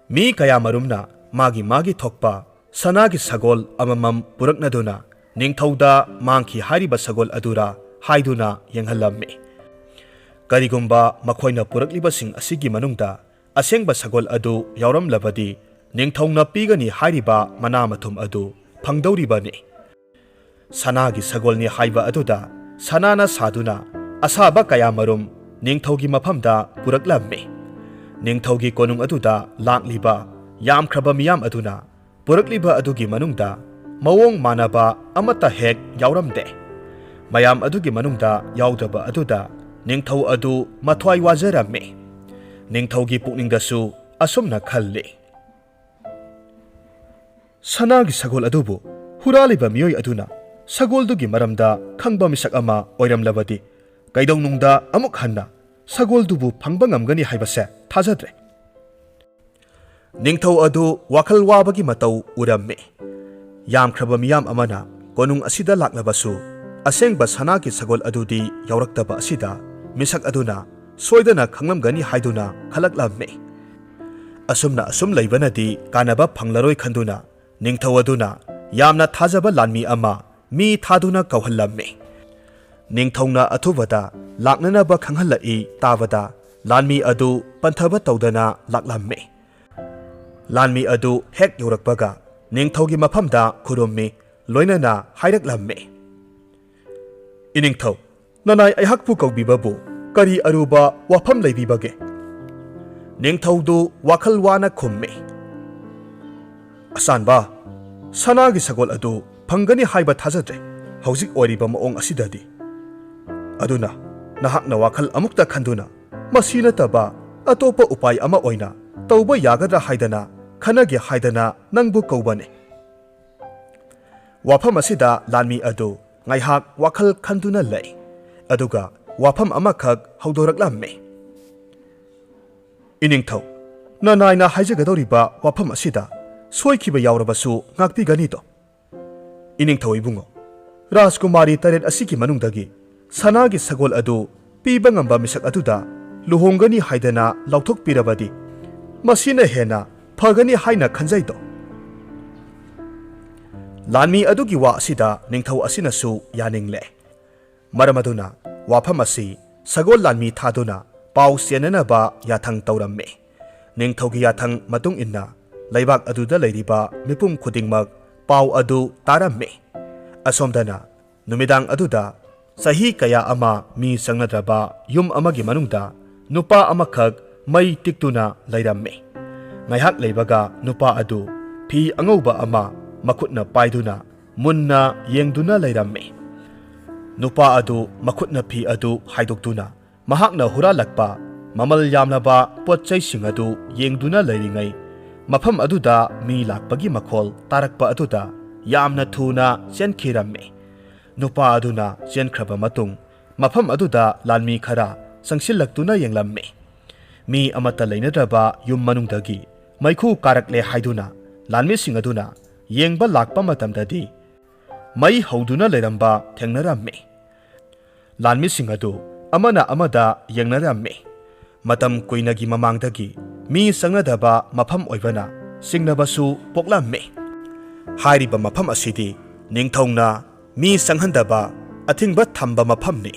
ꯃꯤ ꯀꯌꯥꯃꯔꯨꯝꯅ ꯃꯥꯒꯤ ꯃꯥꯒꯤ ꯊꯣꯛꯄ ꯁꯅꯥꯒꯤ ꯁꯒꯣꯜ ꯑꯃꯃꯝ ꯄꯨꯔꯛꯅꯗꯨꯅ ꯅꯤꯡꯊꯧꯗ ꯃꯥꯡꯈꯤ ꯍꯥꯏꯔꯤꯕ ꯁꯒꯣꯜ ꯑꯗꯨꯔꯥ ꯍꯥꯏꯗꯨꯅ ꯌꯦꯡꯍꯜꯂꯝꯃꯤ꯫ ꯀꯔꯤꯒꯨꯝꯕ ꯃꯈꯣꯏꯅ ꯄꯨꯔꯛꯂꯤꯕꯁꯤꯡ ꯑꯁꯤꯒꯤ ꯃꯅꯨꯡꯗ ꯑꯁꯦꯡꯕ ꯁꯒꯣꯜ ꯑꯗꯨ ꯌꯥꯎꯔꯝꯂꯕꯗꯤ ꯅꯤꯡꯊꯧꯅ ꯄꯤꯒꯅꯤ ꯍꯥꯏꯔꯤꯕ ꯃꯅꯥ ꯃꯊꯨꯝ ꯑꯗꯨ ꯐꯪꯗꯧꯔꯤꯕꯅꯤ꯫ ꯁꯅꯥꯒꯤ ꯁꯒꯣꯜꯅꯤ ꯍꯥꯏꯕ ꯑꯗꯨꯗ ꯁꯅꯥꯅ ꯁꯥꯗꯨꯅ ꯑꯁꯥꯕ ꯀꯌꯥꯃꯔꯨꯝ ꯅꯤꯡꯊꯧꯒꯤ ꯃꯐꯝꯗ ꯄꯨꯔꯛꯂꯝꯃꯤ꯫ ꯅꯤꯡꯊꯧꯒꯤ ꯀꯣꯅꯨꯡ ꯑꯗꯨꯗ ꯂꯥꯛꯂꯤꯕ ꯌꯥꯝꯈ꯭ꯔꯕ ꯃꯤꯌꯥꯝ ꯑꯗꯨꯅ ꯄꯨꯔꯛꯂꯤꯕ ꯑꯗꯨꯒꯤ ꯃꯅꯨꯡꯗ ꯃꯑꯣꯡ ꯃꯥꯟꯅꯕ ꯑꯃꯠꯇ ꯍꯦꯛ ꯌꯥꯎꯔꯝꯗꯦ꯫ ꯃꯌꯥꯝ ꯑꯗꯨꯒꯤ ꯃꯅꯨꯡꯗ ꯌꯥꯎꯗꯕ ꯑꯗꯨꯗ ꯅꯤꯡꯊꯧ ꯑꯗꯨ ꯃꯊ꯭ꯋꯥꯏ ꯋꯥꯖꯔꯝꯃꯤ꯫ ꯅꯤꯡꯊꯧꯒꯤ ꯄꯨꯛꯅꯤꯡꯗꯁꯨ ꯑꯁꯨꯝꯅ ꯈꯜꯂꯤ, "ꯁꯅꯥꯒꯤ ꯁꯒꯣꯜ ꯑꯗꯨꯕꯨ ꯍꯨꯔꯥꯜꯂꯤꯕ ꯃꯤꯑꯣꯏ ꯑꯗꯨꯅ ꯁꯒꯣꯜꯗꯨꯒꯤ ꯃꯔꯝꯗ ꯈꯪꯕ ꯃꯤꯁꯛ ꯑꯃ ꯑꯣꯏꯔꯝꯂꯕꯗꯤ ꯀꯩꯗꯧꯅꯨꯡꯗ ꯑꯃꯨꯛ ꯍꯟꯅ ꯁꯒꯣꯜꯗꯨꯕꯨ ꯐꯪꯕ ꯉꯝꯒꯅꯤ ꯍꯥꯏꯕꯁꯦ ꯊꯥꯖꯗ꯭ꯔꯦ"꯫ ꯅꯤꯡꯊꯧ ꯑꯗꯨ ꯋꯥꯈꯜ ꯋꯥꯕꯒꯤ ꯃꯇꯧ ꯎꯔꯝꯃꯤ꯫ ꯌꯥꯝꯈ꯭ꯔꯕ ꯃꯤꯌꯥꯝ ꯑꯃꯅ ꯀꯣꯅꯨꯡ ꯑꯁꯤꯗ ꯂꯥꯛꯂꯕꯁꯨ ꯑꯁꯦꯡꯕ ꯁꯅꯥꯒꯤ ꯁꯒꯣꯜ ꯑꯗꯨꯗꯤ ꯌꯥꯎꯔꯛꯇꯕ ꯑꯁꯤꯗ ꯃꯤꯁꯛ ꯑꯗꯨꯅ ꯁꯣꯏꯗꯅ ꯈꯪꯂꯝꯒꯅꯤ ꯍꯥꯏꯗꯨꯅ ꯈꯜꯂꯛꯂꯝꯃꯤ꯫ ꯑꯁꯨꯝꯅ ꯑꯁꯨꯝ ꯂꯩꯕꯅꯗꯤ ꯀꯥꯟꯅꯕ ꯐꯪꯂꯔꯣꯏ ꯈꯟꯗꯨꯅ ꯅꯤꯡꯊꯧ ꯑꯗꯨꯅ ꯌꯥꯝꯅ ꯊꯥꯖꯕ ꯂꯥꯟꯃꯤ ꯑꯃ ꯃꯤ ꯊꯥꯗꯨꯅ ꯀꯧꯍꯜꯂꯝꯃꯤ꯫ ꯅꯤꯡꯊꯧꯅ ꯑꯊꯨꯕꯗ ꯂꯥꯛꯅꯅꯕ ꯈꯪꯍꯜꯂꯛꯏ ꯇꯥꯕꯗ ꯂꯥꯟꯃꯤ ꯑꯗꯨ ꯄꯟꯊꯕ ꯇꯧꯗꯅ ꯂꯥꯛꯂꯝꯃꯤ꯫ ꯂꯥꯟꯃꯤ ꯑꯗꯨ ꯍꯦꯛ ꯌꯧꯔꯛꯄꯒ ꯅꯤꯡꯊꯧꯒꯤ ꯃꯐꯝꯗ ꯈꯨꯔꯨꯝꯃꯤ, ꯂꯣꯏꯅꯅ ꯍꯥꯏꯔꯛꯂꯝꯃꯤ, "ꯏꯅꯤꯡꯊꯧ, ꯅꯅꯥꯏ ꯑꯩꯍꯥꯛꯄꯨ ꯀꯧꯕꯤꯕꯕꯨ ꯀꯔꯤ ꯑꯔꯨꯕ ꯋꯥꯐꯝ ꯂꯩꯕꯤꯕꯒꯦ?" ꯅꯤꯡꯊꯧꯗꯨ ꯋꯥꯈꯜ ꯋꯥꯅ ꯈꯨꯝꯃꯤ, "ꯑꯆꯥꯟꯕ, ꯁꯅꯥꯒꯤ ꯁꯒꯣꯜ ꯑꯗꯨ ꯐꯪꯒꯅꯤ ꯍꯥꯏꯕ ꯊꯥꯖꯗ꯭ꯔꯦ ꯍꯧꯖꯤꯛ ꯑꯣꯏꯔꯤꯕ ꯃꯑꯣꯡ ꯑꯁꯤꯗꯗꯤ꯫ ꯑꯗꯨꯅ ꯅꯍꯥꯛꯅ ꯋꯥꯈꯜ ꯑꯃꯨꯛꯇ ꯈꯟꯗꯨꯅ ꯃꯁꯤ ꯅꯠꯇꯕ ꯑꯇꯣꯞꯄ ꯎꯄꯥꯏ ꯑꯃ ꯑꯣꯏꯅ ꯇꯧꯕ ꯌꯥꯒꯗ꯭ꯔꯥ ꯍꯥꯏꯗꯅ ꯈꯟꯅꯒꯦ ꯍꯥꯏꯗꯅ ꯅꯪꯕꯨ ꯀꯧꯕꯅꯦ꯫ ꯋꯥꯐꯝ ꯑꯁꯤꯗ ꯂꯥꯟꯃꯤ ꯑꯗꯨ ꯉꯥꯏꯍꯥꯛ ꯋꯥꯈꯜ ꯈꯟꯗꯨꯅ ꯂꯩ꯫ ꯑꯗꯨꯒ ꯋꯥꯐꯝ ꯑꯃꯈꯛ ꯍꯧꯗꯣꯔꯛꯂꯝꯃꯤ꯫ "ꯏꯅꯤꯡꯊꯧ, ꯅꯅꯥꯏꯅ ꯍꯥꯏꯖꯒꯗꯧꯔꯤꯕ ꯋꯥꯐꯝ ꯑꯁꯤꯗ ꯁꯣꯏꯈꯤꯕ ꯌꯥꯎꯔꯕꯁꯨ ꯉꯥꯛꯄꯤꯒꯅꯤꯗꯣ?" "ꯏꯅꯤꯡꯊꯧ ꯏꯕꯨꯡꯉꯣ, ꯔꯥꯖꯀꯨꯃꯥꯔꯤ ꯇꯔꯦꯠ ꯑꯁꯤꯒꯤ ꯃꯅꯨꯡꯗꯒꯤ ꯁꯅꯥꯒꯤ ꯁꯒꯣꯜ ꯑꯗꯨ ꯄꯤꯕ ꯉꯝꯕ ꯃꯤꯁꯛ ꯑꯗꯨꯗ ꯂꯨꯍꯣꯡꯒꯅꯤ ꯍꯥꯏꯗꯅ ꯂꯥꯎꯊꯣꯛꯄꯤꯔꯕꯗꯤ ꯃꯁꯤꯅ ꯍꯦꯟꯅ ꯐꯒꯅꯤ ꯍꯥꯏꯅ ꯈꯟꯖꯩꯗꯣ?" ꯂꯥꯟꯃꯤ ꯑꯗꯨꯒꯤ ꯋꯥ ꯑꯁꯤꯗ ꯅꯤꯡꯊꯧ ꯑꯁꯤꯅꯁꯨ ꯌꯥꯅꯤꯡꯂꯦ꯫ ꯃꯔꯝ ꯑꯗꯨꯅ ꯋꯥꯐꯝ ꯑꯁꯤ ꯁꯒꯣꯜ ꯂꯥꯟꯃꯤ ꯊꯥꯗꯨꯅ ꯄꯥꯎ ꯆꯦꯟꯅꯅꯕ ꯌꯥꯊꯪ ꯇꯧꯔꯝꯃꯤ꯫ ꯅꯤꯡꯊꯧꯒꯤ ꯌꯥꯊꯪ ꯃꯇꯨꯡ ꯏꯟꯅ ꯂꯩꯕꯥꯛ ꯑꯗꯨꯗ ꯂꯩꯔꯤꯕ ꯃꯤꯄꯨꯝ ꯈꯨꯗꯤꯡꯃꯛ ꯄꯥꯎ ꯑꯗꯨ ꯇꯥꯔꯝꯃꯤ꯫ ꯑꯁꯣꯝꯗꯅ ꯅꯨꯃꯤꯗꯥꯡ ꯑꯗꯨꯗ ꯆꯍꯤ ꯀꯌꯥ ꯑꯃ ꯃꯤ ꯆꯪꯅꯗ꯭ꯔꯕ ꯌꯨꯝ ꯑꯃꯒꯤ ꯃꯅꯨꯡꯗ ꯅꯨꯄꯥ ꯑꯃꯈꯛ ꯃꯩ ꯇꯤꯛꯇꯨꯅ ꯂꯩꯔꯝꯃꯤ꯫ ꯉꯥꯏꯍꯥꯛ ꯂꯩꯕꯒ ꯅꯨꯄꯥ ꯑꯗꯨ ꯐꯤ ꯑꯉꯧꯕ ꯑꯃ ꯃꯈꯨꯠꯅ ꯄꯥꯏꯗꯨꯅ ꯃꯨꯟꯅ ꯌꯦꯡꯗꯨꯅ ꯂꯩꯔꯝꯃꯤ꯫ ꯅꯨꯄꯥ ꯑꯗꯨ ꯃꯈꯨꯠꯅ ꯐꯤ ꯑꯗꯨ ꯍꯥꯏꯗꯣꯛꯇꯨꯅ ꯃꯍꯥꯛꯅ ꯍꯨꯔꯥꯜꯂꯛꯄ ꯃꯃꯜ ꯌꯥꯝꯂꯕ ꯄꯣꯠ ꯆꯩꯁꯤꯡ ꯑꯗꯨ ꯌꯦꯡꯗꯨꯅ ꯂꯩꯔꯤꯉꯩ, ꯃꯐꯝ ꯑꯗꯨꯗ ꯃꯤ ꯂꯥꯛꯄꯒꯤ ꯃꯈꯣꯜ ꯇꯥꯔꯛꯄ ꯑꯗꯨꯗ ꯌꯥꯝꯅ ꯊꯨꯅ ꯆꯦꯟꯈꯤꯔꯝꯃꯤ꯫ ꯅꯨꯄꯥ ꯑꯗꯨꯅ ꯆꯦꯟꯈ꯭ꯔꯕ ꯃꯇꯨꯡ, ꯃꯐꯝ ꯑꯗꯨꯗ ꯂꯥꯟꯃꯤ ꯈꯔ ꯆꯪꯁꯤꯜꯂꯛꯇꯨꯅ ꯌꯦꯡꯂꯝꯃꯤ꯫ ꯃꯤ ꯑꯃꯠꯇ ꯂꯩꯅꯗ꯭ꯔꯕ ꯌꯨꯝ ꯃꯅꯨꯡꯗꯒꯤ ꯃꯩꯈꯨ ꯀꯥꯔꯛꯂꯦ ꯍꯥꯏꯗꯨꯅ ꯂꯥꯟꯃꯤꯁꯤꯡ ꯑꯗꯨꯅ ꯌꯦꯡꯕ ꯂꯥꯛꯄ ꯃꯇꯝꯗꯗꯤ, ꯃꯩ ꯍꯧꯗꯨꯅ ꯂꯩꯔꯝꯕ ꯊꯦꯡꯅꯔꯝꯃꯤ꯫ ꯂꯥꯟꯃꯤꯁꯤꯡ ꯑꯗꯨ ꯑꯃꯅ ꯑꯃꯗ ꯌꯦꯡꯅꯔꯝꯃꯤ꯫ ꯃꯇꯝ ꯀꯨꯏꯅꯒꯤ ꯃꯃꯥꯡꯗꯒꯤ ꯃꯤ ꯆꯪꯅꯗꯕ ꯃꯐꯝ ꯑꯣꯏꯕꯅ ꯆꯤꯡꯅꯕꯁꯨ ꯄꯣꯛꯂꯝꯃꯤ꯫ ꯍꯥꯏꯔꯤꯕ ꯃꯐꯝ ꯑꯁꯤꯗꯤ ꯅꯤꯡꯊꯧꯅ ꯃꯤ ꯆꯪꯍꯟꯗꯕ ꯑꯊꯤꯡꯕ ꯊꯝꯕ ꯃꯐꯝꯅꯤ꯫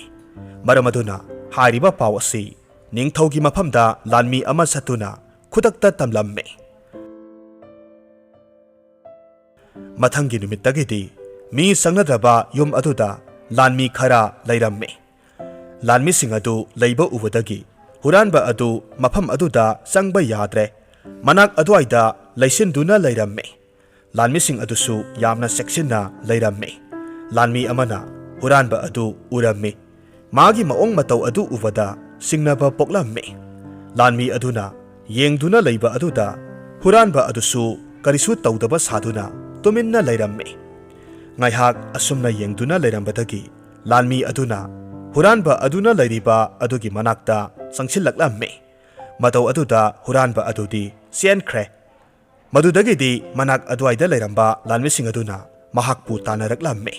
ꯃꯔꯝ ꯑꯗꯨꯅ ꯍꯥꯏꯔꯤꯕ ꯄꯥꯎ ꯑꯁꯤ ꯅꯤꯡꯊꯧꯒꯤ ꯃꯐꯝꯗ ꯂꯥꯟꯃꯤ ꯑꯃ ꯆꯠꯇꯨꯅ ꯈꯨꯗꯛꯇ ꯇꯝꯂꯝꯃꯤ꯫ ꯃꯊꯪꯒꯤ ꯅꯨꯃꯤꯠꯇꯒꯤꯗꯤ ꯃꯤ ꯆꯪꯅꯗ꯭ꯔꯕ ꯌꯨꯝ ꯑꯗꯨꯗ ꯂꯥꯟꯃꯤ ꯈꯔ ꯂꯩꯔꯝꯃꯤ꯫ ꯂꯥꯟꯃꯤꯁꯤꯡ ꯑꯗꯨ ꯂꯩꯕ ꯎꯕꯗꯒꯤ ꯍꯨꯔꯥꯟꯕ ꯑꯗꯨ ꯃꯐꯝ ꯑꯗꯨꯗ ꯆꯪꯕ ꯌꯥꯗ꯭ꯔꯦ꯫ ꯃꯅꯥꯛ ꯑꯗꯨꯋꯥꯏꯗ ꯂꯩꯁꯤꯟꯗꯨꯅ ꯂꯩꯔꯝꯃꯤ꯫ ꯂꯥꯟꯃꯤꯁꯤꯡ ꯑꯗꯨꯁꯨ ꯌꯥꯝꯅ ꯆꯦꯛꯁꯤꯟꯅ ꯂꯩꯔꯝꯃꯤ꯫ ꯂꯥꯟꯃꯤ ꯑꯃꯅ ꯍꯨꯔꯥꯟꯕ ꯑꯗꯨ ꯎꯔꯝꯃꯤ꯫ ꯃꯥꯒꯤ ꯃꯑꯣꯡ ꯃꯇꯧ ꯑꯗꯨ ꯎꯕꯗ ꯆꯤꯡꯅꯕ ꯄꯣꯛꯂꯝꯃꯤ꯫ ꯂꯥꯟꯃꯤ ꯑꯗꯨꯅ ꯌꯦꯡꯗꯨꯅ ꯂꯩꯕ ꯑꯗꯨꯗ ꯍꯨꯔꯥꯟꯕ ꯑꯗꯨꯁꯨ ꯀꯔꯤꯁꯨ ꯇꯧꯗꯕ ꯁꯥꯗꯨꯅ ꯇꯨꯃꯤꯟꯅ ꯂꯩꯔꯝꯃꯤ꯫ ꯉꯥꯏꯍꯥꯛ ꯑꯁꯨꯝꯅ ꯌꯦꯡꯗꯨꯅ ꯂꯩꯔꯝꯕꯗꯒꯤ ꯂꯥꯟꯃꯤ ꯑꯗꯨꯅ ꯍꯨꯔꯥꯟꯕ ꯑꯗꯨꯅ ꯂꯩꯔꯤꯕ ꯑꯗꯨꯒꯤ ꯃꯅꯥꯛꯇ ꯆꯪꯁꯤꯜꯂꯛꯂꯝꯃꯤ꯫ ꯃꯇꯧ ꯑꯗꯨꯗ ꯍꯨꯔꯥꯟꯕ ꯑꯗꯨꯗꯤ ꯆꯦꯟꯈ꯭ꯔꯦ꯫ ꯃꯗꯨꯗꯒꯤꯗꯤ ꯃꯅꯥꯛ ꯑꯗꯨꯋꯥꯏꯗ ꯂꯩꯔꯝꯕ ꯂꯥꯟꯃꯤꯁꯤꯡ ꯑꯗꯨꯅ ꯃꯍꯥꯛꯄꯨ ꯇꯥꯟꯅꯔꯛꯂꯝꯃꯤ꯫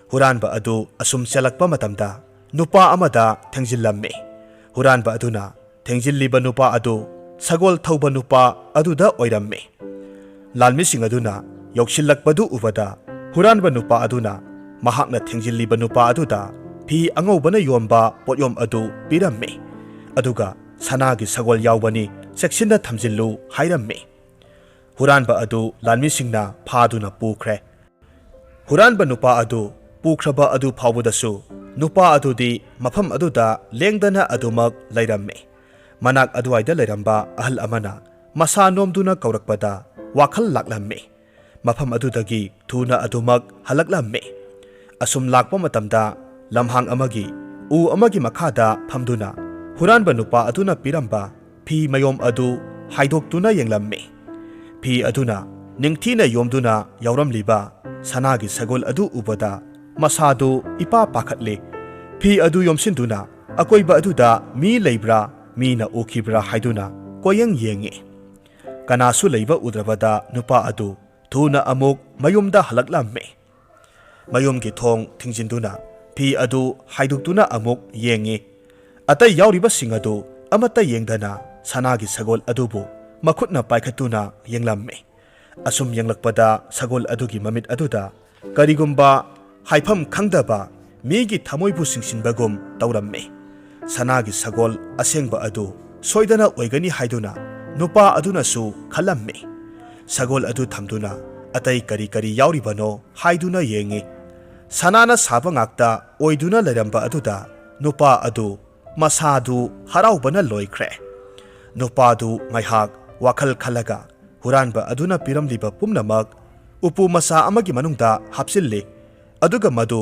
ꯍꯨꯔꯥꯟꯕ ꯑꯗꯨ ꯑꯁꯨꯝ ꯆꯦꯜꯂꯛꯄ ꯃꯇꯝꯗ ꯅꯨꯄꯥ ꯑꯃꯗ ꯊꯦꯡꯖꯤꯜꯂꯝꯃꯤ꯫ ꯍꯨꯔꯥꯟꯕ ꯑꯗꯨꯅ ꯊꯦꯡꯖꯤꯜꯂꯤꯕ ꯅꯨꯄꯥ ꯑꯗꯨ ꯁꯒꯣꯜ ꯊꯧꯕ ꯅꯨꯄꯥ ꯑꯗꯨꯗ ꯑꯣꯏꯔꯝꯃꯤ꯫ ꯂꯥꯟꯃꯤꯁꯤꯡ ꯑꯗꯨꯅ ꯌꯧꯁꯤꯜꯂꯛꯄꯗꯨ ꯎꯕꯗ ꯍꯨꯔꯥꯟꯕ ꯅꯨꯄꯥ ꯑꯗꯨꯅ ꯃꯍꯥꯛꯅ ꯊꯦꯡꯖꯤꯜꯂꯤꯕ ꯅꯨꯄꯥ ꯑꯗꯨꯗ ꯐꯤ ꯑꯉꯧꯕꯅ ꯌꯣꯝꯕ ꯄꯣꯠꯌꯣꯝ ꯑꯗꯨ ꯄꯤꯔꯝꯃꯤ꯫ ꯑꯗꯨꯒ "ꯁꯅꯥꯒꯤ ꯁꯒꯣꯜ ꯌꯥꯎꯕꯅꯤ, ꯆꯦꯛꯁꯤꯟꯅ ꯊꯝꯖꯤꯜꯂꯨ" ꯍꯥꯏꯔꯝꯃꯤ꯫ ꯍꯨꯔꯥꯟꯕ ꯑꯗꯨ ꯂꯥꯟꯃꯤꯁꯤꯡꯅ ꯐꯥꯗꯨꯅ ꯄꯨꯈ꯭ꯔꯦ꯫ ꯍꯨꯔꯥꯟꯕ ꯅꯨꯄꯥ ꯑꯗꯨ ꯄꯨꯈ꯭ꯔꯕ ꯑꯗꯨ ꯐꯥꯎꯕꯗꯁꯨ ꯅꯨꯄꯥ ꯑꯗꯨꯗꯤ ꯃꯐꯝ ꯑꯗꯨꯗ ꯂꯦꯡꯗꯅ ꯑꯗꯨꯃꯛ ꯂꯩꯔꯝꯃꯤ꯫ ꯃꯅꯥꯛ ꯑꯗꯨꯋꯥꯏꯗ ꯂꯩꯔꯝꯕ ꯑꯍꯜ ꯑꯃꯅ ꯃꯁꯥ ꯅꯣꯝꯗꯨꯅ ꯀꯧꯔꯛꯄꯗ ꯋꯥꯈꯜ ꯂꯥꯛꯂꯝꯃꯤ꯫ ꯃꯐꯝ ꯑꯗꯨꯗꯒꯤ ꯊꯨꯅ ꯑꯗꯨꯃꯛ ꯍꯜꯂꯛꯂꯝꯃꯤ꯫ ꯑꯁꯨꯝ ꯂꯥꯛꯄ ꯃꯇꯝꯗ ꯂꯝꯍꯥꯡ ꯑꯃꯒꯤ ꯎ ꯑꯃꯒꯤ ꯃꯈꯥꯗ ꯐꯝꯗꯨꯅ ꯍꯨꯔꯥꯟꯕ ꯅꯨꯄꯥ ꯑꯗꯨꯅ ꯄꯤꯔꯝꯕ ꯐꯤ ꯃꯌꯣꯝ ꯑꯗꯨ ꯍꯥꯏꯗꯣꯛꯇꯨꯅ ꯌꯦꯡꯂꯝꯃꯤ꯫ ꯐꯤ ꯑꯗꯨꯅ ꯅꯤꯡꯊꯤꯅ ꯌꯣꯝꯗꯨꯅ ꯌꯥꯎꯔꯝꯂꯤꯕ ꯁꯅꯥꯒꯤ ꯁꯒꯣꯜ ꯑꯗꯨ ꯎꯕꯗ ꯃꯁꯥꯗꯨ ꯏꯄꯥ ꯄꯥꯈꯠꯂꯤ꯫ ꯐꯤ ꯑꯗꯨ ꯌꯣꯝꯁꯤꯟꯗꯨꯅ ꯑꯀꯣꯏꯕ ꯑꯗꯨꯗ ꯃꯤ ꯂꯩꯕ꯭ꯔꯥ, ꯃꯤꯅ ꯎꯈꯤꯕ꯭ꯔꯥ ꯍꯥꯏꯗꯨꯅ ꯀꯣꯌꯦꯡ ꯌꯦꯡꯉꯤ꯫ ꯀꯅꯥꯁꯨ ꯂꯩꯕ ꯎꯗ꯭ꯔꯕꯗ ꯅꯨꯄꯥ ꯑꯗꯨ ꯊꯨꯅ ꯑꯃꯨꯛ ꯃꯌꯨꯝꯗ ꯍꯜꯂꯛꯂꯝꯃꯤ꯫ ꯃꯌꯨꯝꯒꯤ ꯊꯣꯡ ꯊꯤꯡꯖꯤꯟꯗꯨꯅ ꯐꯤ ꯑꯗꯨ ꯍꯥꯏꯗꯣꯛꯇꯨꯅ ꯑꯃꯨꯛ ꯌꯦꯡꯉꯤ꯫ ꯑꯇꯩ ꯌꯥꯎꯔꯤꯕꯁꯤꯡ ꯑꯗꯨ ꯑꯃꯠꯇ ꯌꯦꯡꯗꯅ ꯁꯅꯥꯒꯤ ꯁꯒꯣꯜ ꯑꯗꯨꯕꯨ ꯃꯈꯨꯠꯅ ꯄꯥꯏꯈꯠꯇꯨꯅ ꯌꯦꯡꯂꯝꯃꯤ꯫ ꯑꯁꯨꯝ ꯌꯦꯡꯂꯛꯄꯗ ꯁꯒꯣꯜ ꯑꯗꯨꯒꯤ ꯃꯃꯤꯠ ꯑꯗꯨꯗ ꯀꯔꯤꯒꯨꯝꯕ ꯍꯥꯏꯐꯝ ꯈꯪꯗꯕ ꯃꯤꯒꯤ ꯊꯃꯣꯏꯕꯨ ꯁꯤꯡꯁꯤꯟꯕꯒꯨꯝ ꯇꯧꯔꯝꯃꯤ꯫ ꯁꯅꯥꯒꯤ ꯁꯒꯣꯜ ꯑꯁꯦꯡꯕ ꯑꯗꯨ ꯁꯣꯏꯗꯅ ꯑꯣꯏꯒꯅꯤ ꯍꯥꯏꯗꯨꯅ ꯅꯨꯄꯥ ꯑꯗꯨꯅꯁꯨ ꯈꯜꯂꯝꯃꯤ꯫ ꯁꯒꯣꯜ ꯑꯗꯨ ꯊꯝꯗꯨꯅ ꯑꯇꯩ ꯀꯔꯤ ꯀꯔꯤ ꯌꯥꯎꯔꯤꯕꯅꯣ ꯍꯥꯏꯗꯨꯅ ꯌꯦꯡꯉꯤ꯫ ꯁꯅꯥꯅ ꯁꯥꯕ ꯉꯥꯛꯇ ꯑꯣꯏꯗꯨꯅ ꯂꯩꯔꯝꯕ ꯑꯗꯨꯗ ꯅꯨꯄꯥ ꯑꯗꯨ ꯃꯁꯥꯗꯨ ꯍꯔꯥꯎꯕꯅ ꯂꯣꯏꯈ꯭ꯔꯦ꯫ ꯅꯨꯄꯥꯗꯨ ꯉꯥꯏꯍꯥꯛ ꯋꯥꯈꯜ ꯈꯜꯂꯒ ꯍꯨꯔꯥꯟꯕ ꯑꯗꯨꯅ ꯄꯤꯔꯝꯂꯤꯕ ꯄꯨꯝꯅꯃꯛ ꯎꯄꯨ ꯃꯆꯥ ꯑꯃꯒꯤ ꯃꯅꯨꯡꯗ ꯍꯥꯞꯆꯤꯜꯂꯤ꯫ ꯑꯗꯨꯒ ꯃꯗꯨ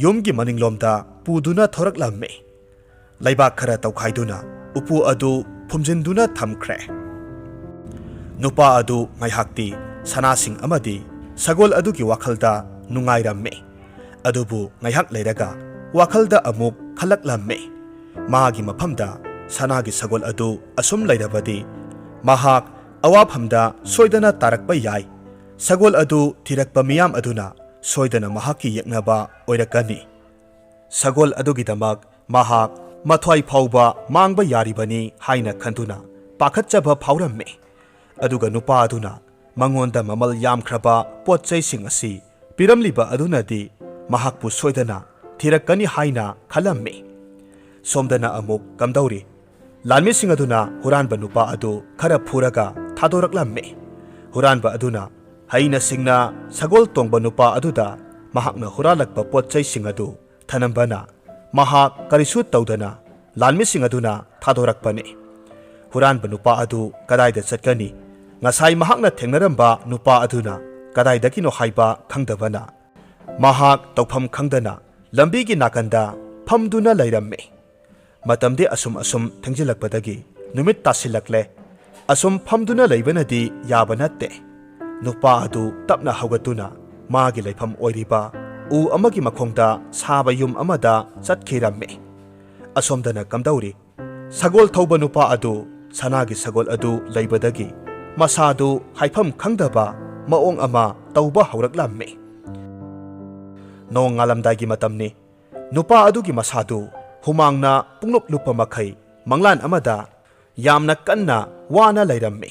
ꯌꯨꯝꯒꯤ ꯃꯅꯤꯡꯂꯣꯝꯗ ꯄꯨꯗꯨꯅ ꯊꯣꯔꯛꯂꯝꯃꯤ꯫ ꯂꯩꯕꯥꯛ ꯈꯔ ꯇꯧꯈꯥꯏꯗꯨꯅ ꯎꯄꯨ ꯑꯗꯨ ꯐꯨꯝꯖꯤꯟꯗꯨꯅ ꯊꯝꯈ꯭ꯔꯦ꯫ ꯅꯨꯄꯥ ꯑꯗꯨ ꯉꯥꯏꯍꯥꯛꯇꯤ ꯁꯅꯥꯁꯤꯡ ꯑꯃꯗꯤ ꯁꯒꯣꯜ ꯑꯗꯨꯒꯤ ꯋꯥꯈꯜꯗ ꯅꯨꯡꯉꯥꯏꯔꯝꯃꯤ꯫ ꯑꯗꯨꯕꯨ ꯉꯥꯏꯍꯥꯛ ꯂꯩꯔꯒ ꯋꯥꯈꯜꯗ ꯑꯃꯨꯛ ꯈꯜꯂꯛꯂꯝꯃꯤ꯫ ꯃꯥꯒꯤ ꯃꯐꯝꯗ ꯁꯅꯥꯒꯤ ꯁꯒꯣꯜ ꯑꯗꯨ ꯑꯁꯨꯝ ꯂꯩꯔꯕꯗꯤ ꯃꯍꯥꯛ ꯑꯋꯥꯐꯝꯗ ꯁꯣꯏꯗꯅ ꯇꯥꯔꯛꯄ ꯌꯥꯏ꯫ ꯁꯒꯣꯜ ꯑꯗꯨ ꯊꯤꯔꯛꯄ ꯃꯤꯌꯥꯝ ꯑꯗꯨꯅ ꯁꯣꯏꯗꯅ ꯃꯍꯥꯛꯀꯤ ꯌꯦꯛꯅꯕ ꯑꯣꯏꯔꯛꯀꯅꯤ꯫ ꯁꯒꯣꯜ ꯑꯗꯨꯒꯤꯗꯃꯛ ꯃꯍꯥꯛ ꯃꯊ꯭ꯋꯥꯏ ꯐꯥꯎꯕ ꯃꯥꯡꯕ ꯌꯥꯔꯤꯕꯅꯤ ꯍꯥꯏꯅ ꯈꯟꯗꯨꯅ ꯄꯥꯈꯠꯆꯕ ꯐꯥꯎꯔꯝꯃꯤ꯫ ꯑꯗꯨꯒ ꯅꯨꯄꯥ ꯑꯗꯨꯅ ꯃꯉꯣꯟꯗ ꯃꯃꯜ ꯌꯥꯝꯈ꯭ꯔꯕ ꯄꯣꯠ ꯆꯩꯁꯤꯡ ꯑꯁꯤ ꯄꯤꯔꯝꯂꯤꯕ ꯑꯗꯨꯅꯗꯤ ꯃꯍꯥꯛꯄꯨ ꯁꯣꯏꯗꯅ ꯊꯤꯔꯛꯀꯅꯤ ꯍꯥꯏꯅ ꯈꯜꯂꯝꯃꯤ꯫ ꯁꯣꯝꯗꯅ ꯑꯃꯨꯛ ꯀꯝꯗꯧꯔꯤ? ꯂꯥꯟꯃꯤꯁꯤꯡ ꯑꯗꯨꯅ ꯍꯨꯔꯥꯟꯕ ꯅꯨꯄꯥ ꯑꯗꯨ ꯈꯔ ꯐꯨꯔꯒ ꯊꯥꯗꯣꯔꯛꯂꯝꯃꯤ꯫ ꯍꯨꯔꯥꯟꯕ ꯑꯗꯨꯅ ꯍꯩꯅ ꯁꯤꯡꯅ ꯁꯒꯣꯜ ꯇꯣꯡꯕ ꯅꯨꯄꯥ ꯑꯗꯨꯗ ꯃꯍꯥꯛꯅ ꯍꯨꯔꯥꯜꯂꯛꯄ ꯄꯣꯠ ꯆꯩꯁꯤꯡ ꯑꯗꯨ ꯊꯅꯝꯕꯅ ꯃꯍꯥꯛ ꯀꯔꯤꯁꯨ ꯇꯧꯗꯅ ꯂꯥꯟꯃꯤꯁꯤꯡ ꯑꯗꯨꯅ ꯊꯥꯗꯣꯔꯛꯄꯅꯤ꯫ ꯍꯨꯔꯥꯟꯕ ꯅꯨꯄꯥ ꯑꯗꯨ ꯀꯗꯥꯏꯗ ꯆꯠꯀꯅꯤ? ꯉꯁꯥꯏ ꯃꯍꯥꯛꯅ ꯊꯦꯡꯅꯔꯝꯕ ꯅꯨꯄꯥ ꯑꯗꯨꯅ ꯀꯗꯥꯏꯗꯒꯤꯅꯣ ꯍꯥꯏꯕ ꯈꯪꯗꯕꯅ ꯃꯍꯥꯛ ꯇꯧꯐꯝ ꯈꯪꯗꯅ ꯂꯝꯕꯤꯒꯤ ꯅꯥꯀꯟꯗ ꯐꯝꯗꯨꯅ ꯂꯩꯔꯝꯃꯤ꯫ ꯃꯇꯝꯗꯤ ꯑꯁꯨꯝ ꯑꯁꯨꯝ ꯊꯦꯡꯖꯤꯜꯂꯛꯄꯗꯒꯤ ꯅꯨꯃꯤꯠ ꯇꯥꯁꯤꯜꯂꯛꯂꯦ꯫ ꯑꯁꯨꯝ ꯐꯝꯗꯨꯅ ꯂꯩꯕꯅꯗꯤ ꯌꯥꯕ ꯅꯠꯇꯦ꯫ ꯅꯨꯄꯥ ꯑꯗꯨ ꯇꯞꯅ ꯍꯧꯒꯠꯇꯨꯅ ꯃꯥꯒꯤ ꯂꯩꯐꯝ ꯑꯣꯏꯔꯤꯕ ꯎ ꯑꯃꯒꯤ ꯃꯈꯣꯡꯗ ꯁꯥꯕ ꯌꯨꯝ ꯑꯃꯗ ꯆꯠꯈꯤꯔꯝꯃꯤ꯫ ꯑꯁꯣꯝꯗꯅ ꯀꯝꯗꯧꯔꯤ? ꯁꯒꯣꯜ ꯊꯧꯕ ꯅꯨꯄꯥ ꯑꯗꯨ ꯁꯅꯥꯒꯤ ꯁꯒꯣꯜ ꯑꯗꯨ ꯂꯩꯕꯗꯒꯤ ꯃꯁꯥꯗꯨ ꯍꯥꯏꯐꯝ ꯈꯪꯗꯕ ꯃꯑꯣꯡ ꯑꯃ ꯇꯧꯕ ꯍꯧꯔꯛꯂꯝꯃꯤ꯫ ꯅꯣꯡ ꯉꯥꯜꯂꯝꯗꯥꯏꯒꯤ ꯃꯇꯝꯅꯤ꯫ ꯅꯨꯄꯥ ꯑꯗꯨꯒꯤ ꯃꯁꯥꯗꯨ ꯍꯨꯃꯥꯡꯅ ꯄꯨꯡꯂꯨꯞ ꯂꯨꯞꯄ ꯃꯈꯩ ꯃꯪꯂꯥꯟ ꯑꯃꯗ ꯌꯥꯝꯅ ꯀꯟꯅ ꯋꯥꯅ ꯂꯩꯔꯝꯃꯤ꯫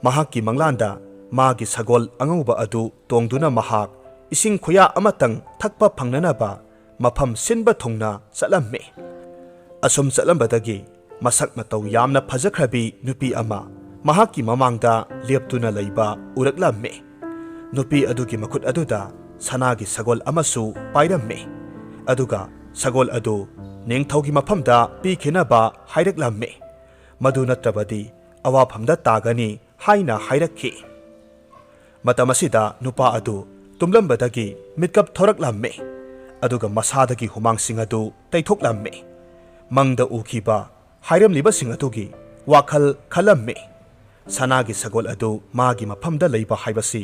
ꯃꯍꯥꯛꯀꯤ ꯃꯪꯂꯥꯟꯗ ꯃꯥꯒꯤ ꯁꯒꯣꯜ ꯑꯉꯧꯕ ꯑꯗꯨ ꯇꯣꯡꯗꯨꯅ ꯃꯍꯥꯛ ꯏꯁꯤꯡ ꯈꯨꯌꯥ ꯑꯃꯇꯪ ꯊꯛꯄ ꯐꯪꯅꯅꯕ ꯃꯐꯝ ꯁꯤꯟꯕ ꯊꯨꯡꯅ ꯆꯠꯂꯝꯃꯤ꯫ ꯑꯁꯨꯝ ꯆꯠꯂꯝꯕꯗꯒꯤ ꯃꯁꯛ ꯃꯇꯧ ꯌꯥꯝꯅ ꯐꯖꯈ꯭ꯔꯕꯤ ꯅꯨꯄꯤ ꯑꯃ ꯃꯍꯥꯛꯀꯤ ꯃꯃꯥꯡꯗ ꯂꯦꯞꯇꯨꯅ ꯂꯩꯕ ꯎꯔꯛꯂꯝꯃꯤ꯫ ꯅꯨꯄꯤ ꯑꯗꯨꯒꯤ ꯃꯈꯨꯠ ꯑꯗꯨꯗ ꯁꯅꯥꯒꯤ ꯁꯒꯣꯜ ꯑꯃꯁꯨ ꯄꯥꯏꯔꯝꯃꯤ꯫ ꯑꯗꯨꯒ ꯁꯒꯣꯜ ꯑꯗꯨ ꯅꯤꯡꯊꯧꯒꯤ ꯃꯐꯝꯗ ꯄꯤꯈꯤꯅꯕ ꯍꯥꯏꯔꯛꯂꯝꯃꯤ꯫ ꯃꯗꯨ ꯅꯠꯇ꯭ꯔꯕꯗꯤ ꯑꯋꯥꯐꯝꯗ ꯇꯥꯒꯅꯤ ꯍꯥꯏꯅ ꯍꯥꯏꯔꯛꯈꯤ꯫ ꯃꯇꯝ ꯑꯁꯤꯗ ꯅꯨꯄꯥ ꯑꯗꯨ ꯇꯨꯝꯂꯝꯕꯗꯒꯤ ꯃꯤꯠꯀꯞ ꯊꯣꯔꯛꯂꯝꯃꯤ꯫ ꯑꯗꯨꯒ ꯃꯁꯥꯗꯒꯤ ꯍꯨꯃꯥꯡꯁꯤꯡ ꯑꯗꯨ ꯇꯩꯊꯣꯛꯂꯝꯃꯤ꯫ ꯃꯪꯗ ꯎꯈꯤꯕ ꯍꯥꯏꯔꯝꯂꯤꯕꯁꯤꯡ ꯑꯗꯨꯒꯤ ꯋꯥꯈꯜ ꯈꯜꯂꯝꯃꯤ꯫ ꯁꯅꯥꯒꯤ ꯁꯒꯣꯜ ꯑꯗꯨ ꯃꯥꯒꯤ ꯃꯐꯝꯗ ꯂꯩꯕ ꯍꯥꯏꯕꯁꯤ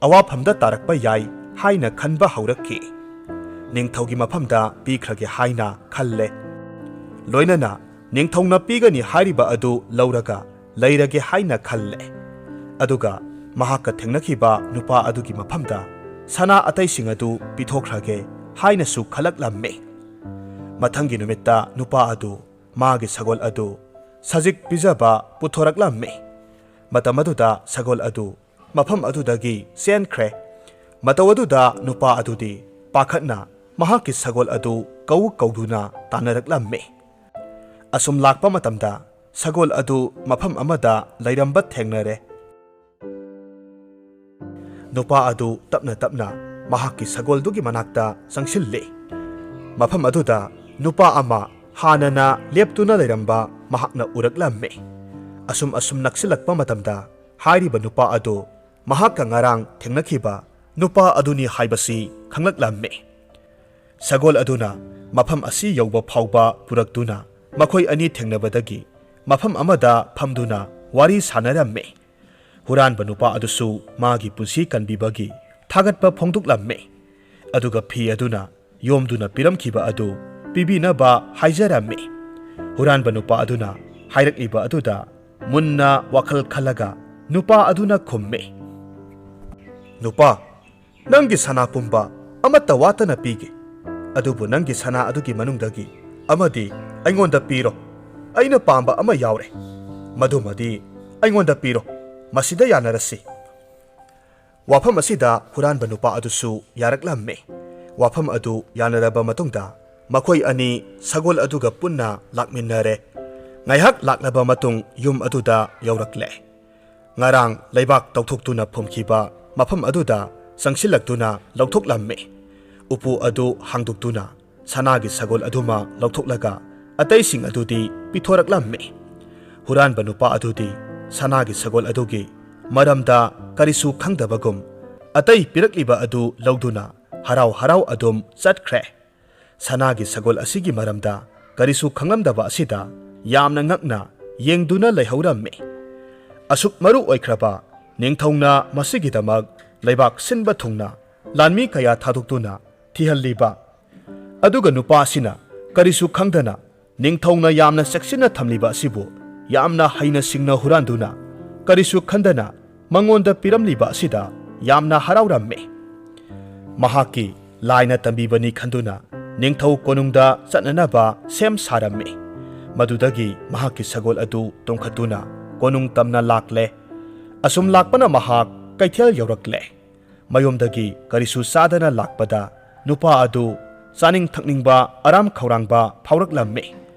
ꯑꯋꯥꯐꯝꯗ ꯇꯥꯔꯛꯄ ꯌꯥꯏ ꯍꯥꯏꯅ ꯈꯟꯕ ꯍꯧꯔꯛꯈꯤ꯫ ꯅꯤꯡꯊꯧꯒꯤ ꯃꯐꯝꯗ ꯄꯤꯈ꯭ꯔꯒꯦ ꯍꯥꯏꯅ ꯈꯜꯂꯦ꯫ ꯂꯣꯏꯅꯅ ꯅꯤꯡꯊꯧꯅ ꯄꯤꯒꯅꯤ ꯍꯥꯏꯔꯤꯕ ꯑꯗꯨ ꯂꯧꯔꯒ ꯂꯩꯔꯒꯦ ꯍꯥꯏꯅ ꯈꯜꯂꯦ꯫ ꯑꯗꯨꯒ ꯃꯍꯥꯛꯀ ꯊꯦꯡꯅꯈꯤꯕ ꯅꯨꯄꯥ ꯑꯗꯨꯒꯤ ꯃꯐꯝꯗ ꯁꯅꯥ ꯑꯇꯩꯁꯤꯡ ꯑꯗꯨ ꯄꯤꯊꯣꯛꯈ꯭ꯔꯒꯦ ꯍꯥꯏꯅꯁꯨ ꯈꯜꯂꯛꯂꯝꯃꯤ꯫ ꯃꯊꯪꯒꯤ ꯅꯨꯃꯤꯠꯇ ꯅꯨꯄꯥ ꯑꯗꯨ ꯃꯥꯒꯤ ꯁꯒꯣꯜ ꯑꯗꯨ ꯁꯖꯤꯛ ꯄꯤꯖꯕ ꯄꯨꯊꯣꯔꯛꯂꯝꯃꯤ꯫ ꯃꯇꯝ ꯑꯗꯨꯗ ꯁꯒꯣꯜ ꯑꯗꯨ ꯃꯐꯝ ꯑꯗꯨꯗꯒꯤ ꯆꯦꯟꯈ꯭ꯔꯦ꯫ ꯃꯇꯧ ꯑꯗꯨꯗ ꯅꯨꯄꯥ ꯑꯗꯨꯗꯤ ꯄꯥꯈꯠꯅ ꯃꯍꯥꯛꯀꯤ ꯁꯒꯣꯜ ꯑꯗꯨ ꯀꯧ ꯀꯧꯗꯨꯅ ꯇꯥꯟꯅꯔꯛꯂꯝꯃꯤ꯫ ꯑꯁꯨꯝ ꯂꯥꯛꯄ ꯃꯇꯝꯗ ꯁꯒꯣꯜ ꯑꯗꯨ ꯃꯐꯝ ꯑꯃꯗ ꯂꯩꯔꯝꯕ ꯊꯦꯡꯅꯔꯦ꯫ ꯅꯨꯄꯥ ꯑꯗꯨ ꯇꯞꯅ ꯇꯞꯅ ꯃꯍꯥꯛꯀꯤ ꯁꯒꯣꯜꯗꯨꯒꯤ ꯃꯅꯥꯛꯇ ꯆꯪꯁꯤꯜꯂꯤ꯫ ꯃꯐꯝ ꯑꯗꯨꯗ ꯅꯨꯄꯥ ꯑꯃ ꯍꯥꯟꯅꯅ ꯂꯦꯞꯇꯨꯅ ꯂꯩꯔꯝꯕ ꯃꯍꯥꯛꯅ ꯎꯔꯛꯂꯝꯃꯤ꯫ ꯑꯁꯨꯝ ꯑꯁꯨꯝ ꯅꯛꯁꯤꯜꯂꯛꯄ ꯃꯇꯝꯗ ꯍꯥꯏꯔꯤꯕ ꯅꯨꯄꯥ ꯑꯗꯨ ꯃꯍꯥꯛꯀ ꯉꯔꯥꯡ ꯊꯦꯡꯅꯈꯤꯕ ꯅꯨꯄꯥ ꯑꯗꯨꯅꯤ ꯍꯥꯏꯕꯁꯤ ꯈꯪꯂꯛꯂꯝꯃꯤ꯫ ꯁꯒꯣꯜ ꯑꯗꯨꯅ ꯃꯐꯝ ꯑꯁꯤ ꯌꯧꯕ ꯐꯥꯎꯕ ꯄꯨꯔꯛꯇꯨꯅ ꯃꯈꯣꯏ ꯑꯅꯤ ꯊꯦꯡꯅꯕꯗꯒꯤ ꯃꯐꯝ ꯑꯃꯗ ꯐꯝꯗꯨꯅ ꯋꯥꯔꯤ ꯁꯥꯟꯅꯔꯝꯃꯤ꯫ ꯍꯨꯔꯥꯟꯕ ꯅꯨꯄꯥ ꯑꯗꯨꯁꯨ ꯃꯥꯒꯤ ꯄꯨꯟꯁꯤ ꯀꯟꯕꯤꯕꯒꯤ ꯊꯥꯒꯠꯄ ꯐꯣꯡꯗꯣꯛꯂꯝꯃꯤ꯫ ꯑꯗꯨꯒ ꯐꯤ ꯑꯗꯨꯅ ꯌꯣꯝꯗꯨꯅ ꯄꯤꯔꯝꯈꯤꯕ ꯑꯗꯨ ꯄꯤꯕꯤꯅꯕ ꯍꯥꯏꯖꯔꯝꯃꯤ꯫ ꯍꯨꯔꯥꯟꯕ ꯅꯨꯄꯥ ꯑꯗꯨꯅ ꯍꯥꯏꯔꯛꯂꯤꯕ ꯑꯗꯨꯗ ꯃꯨꯟꯅ ꯋꯥꯈꯜ ꯈꯜꯂꯒ ꯅꯨꯄꯥ ꯑꯗꯨꯅ ꯈꯨꯝꯃꯤ, "ꯅꯨꯄꯥ, ꯅꯪꯒꯤ ꯁꯅꯥ ꯄꯨꯝꯕ ꯑꯃꯠꯇ ꯋꯥꯠꯇꯅ ꯄꯤꯒꯦ꯫ ꯑꯗꯨꯕꯨ ꯅꯪꯒꯤ ꯁꯅꯥ ꯑꯗꯨꯒꯤ ꯃꯅꯨꯡꯗꯒꯤ ꯑꯃꯗꯤ ꯑꯩꯉꯣꯟꯗ ꯄꯤꯔꯣ꯫ ꯑꯩꯅ ꯄꯥꯝꯕ ꯑꯃ ꯌꯥꯎꯔꯦ꯫ ꯃꯗꯨꯃꯗꯤ ꯑꯩꯉꯣꯟꯗ ꯄꯤꯔꯣ꯫ ꯃꯁꯤꯗ ꯌꯥꯅꯔꯁꯤ꯫" ꯋꯥꯐꯝ ꯑꯁꯤꯗ ꯍꯨꯔꯥꯟꯕ ꯅꯨꯄꯥ ꯑꯗꯨꯁꯨ ꯌꯥꯔꯛꯂꯝꯃꯤ꯫ ꯋꯥꯐꯝ ꯑꯗꯨ ꯌꯥꯅꯔꯕ ꯃꯇꯨꯡꯗ ꯃꯈꯣꯏ ꯑꯅꯤ ꯁꯒꯣꯜ ꯑꯗꯨꯒ ꯄꯨꯟꯅ ꯂꯥꯛꯃꯤꯟꯅꯔꯦ꯫ ꯉꯥꯏꯍꯥꯛ ꯂꯥꯛꯂꯕ ꯃꯇꯨꯡ ꯌꯨꯝ ꯑꯗꯨꯗ ꯌꯧꯔꯛꯂꯦ꯫ ꯉꯔꯥꯡ ꯂꯩꯕꯥꯛ ꯇꯧꯊꯣꯛꯇꯨꯅ ꯐꯨꯝꯈꯤꯕ ꯃꯐꯝ ꯑꯗꯨꯗ ꯆꯪꯁꯤꯜꯂꯛꯇꯨꯅ ꯂꯧꯊꯣꯛꯂꯝꯃꯤ꯫ ꯎꯄꯨ ꯑꯗꯨ ꯍꯥꯡꯗꯣꯛꯇꯨꯅ ꯁꯅꯥꯒꯤ ꯁꯒꯣꯜ ꯑꯗꯨꯃ ꯂꯧꯊꯣꯛꯂꯒ ꯑꯇꯩꯁꯤꯡ ꯑꯗꯨꯗꯤ ꯄꯤꯊꯣꯔꯛꯂꯝꯃꯤ꯫ ꯍꯨꯔꯥꯟꯕ ꯅꯨꯄꯥ ꯑꯗꯨꯗꯤ ꯁꯅꯥꯒꯤ ꯁꯒꯣꯜ ꯑꯗꯨꯒꯤ ꯃꯔꯝꯗ ꯀꯔꯤꯁꯨ ꯈꯪꯗꯕꯒꯨꯝ ꯑꯇꯩ ꯄꯤꯔꯛꯂꯤꯕ ꯑꯗꯨ ꯂꯧꯗꯨꯅ ꯍꯔꯥꯎ ꯍꯔꯥꯎ ꯑꯗꯨꯝ ꯆꯠꯈ꯭ꯔꯦ꯫ ꯁꯅꯥꯒꯤ ꯁꯒꯣꯜ ꯑꯁꯤꯒꯤ ꯃꯔꯝꯗ ꯀꯔꯤꯁꯨ ꯈꯪꯂꯝꯗꯕ ꯑꯁꯤꯗ ꯌꯥꯝꯅ ꯉꯛꯅ ꯌꯦꯡꯗꯨꯅ ꯂꯩꯍꯧꯔꯝꯃꯤ꯫ ꯑꯁꯨꯛ ꯃꯔꯨ ꯑꯣꯏꯈ꯭ꯔꯕ ꯅꯤꯡꯊꯧꯅ ꯃꯁꯤꯒꯤꯗꯃꯛ ꯂꯩꯕꯥꯛ ꯁꯤꯟꯕ ꯊꯨꯡꯅ ꯂꯥꯟꯃꯤ ꯀꯌꯥ ꯊꯥꯗꯣꯛꯇꯨꯅ ꯊꯤꯍꯜꯂꯤꯕ, ꯑꯗꯨꯒ ꯅꯨꯄꯥ ꯑꯁꯤꯅ ꯀꯔꯤꯁꯨ ꯈꯪꯗꯅ ꯅꯤꯡꯊꯧꯅ ꯌꯥꯝꯅ ꯆꯦꯛꯁꯤꯟꯅ ꯊꯝꯂꯤꯕ ꯑꯁꯤꯕꯨ ꯌꯥꯝꯅ ꯍꯩꯅ ꯁꯤꯡꯅ ꯍꯨꯔꯥꯟꯗꯨꯅ ꯀꯔꯤꯁꯨ ꯈꯟꯗꯅ ꯃꯉꯣꯟꯗ ꯄꯤꯔꯝꯂꯤꯕ ꯑꯁꯤꯗ ꯌꯥꯝꯅ ꯍꯔꯥꯎꯔꯝꯃꯤ꯫ ꯃꯍꯥꯛꯀꯤ ꯂꯥꯏꯅ ꯇꯝꯕꯤꯕꯅꯤ ꯈꯟꯗꯨꯅ ꯅꯤꯡꯊꯧ ꯀꯣꯅꯨꯡꯗ ꯆꯠꯅꯅꯕ ꯁꯦꯝ ꯁꯥꯔꯝꯃꯤ꯫ ꯃꯗꯨꯗꯒꯤ ꯃꯍꯥꯛꯀꯤ ꯁꯒꯣꯜ ꯑꯗꯨ ꯇꯣꯡꯈꯠꯇꯨꯅ ꯀꯣꯅꯨꯡ ꯇꯝꯅ ꯂꯥꯛꯂꯦ꯫ ꯑꯁꯨꯝ ꯂꯥꯛꯄꯅ ꯃꯍꯥꯛ ꯀꯩꯊꯦꯜ ꯌꯧꯔꯛꯂꯦ꯫ ꯃꯌꯨꯝꯗꯒꯤ ꯀꯔꯤꯁꯨ ꯆꯥꯗꯅ ꯂꯥꯛꯄꯗ ꯅꯨꯄꯥ ꯑꯗꯨ ꯆꯥꯅꯤꯡ ꯊꯛꯅꯤꯡꯕ ꯑꯔꯥꯝ ꯈꯧꯔꯥꯡꯕ ꯐꯥꯎꯔꯛꯂꯝꯃꯤ꯫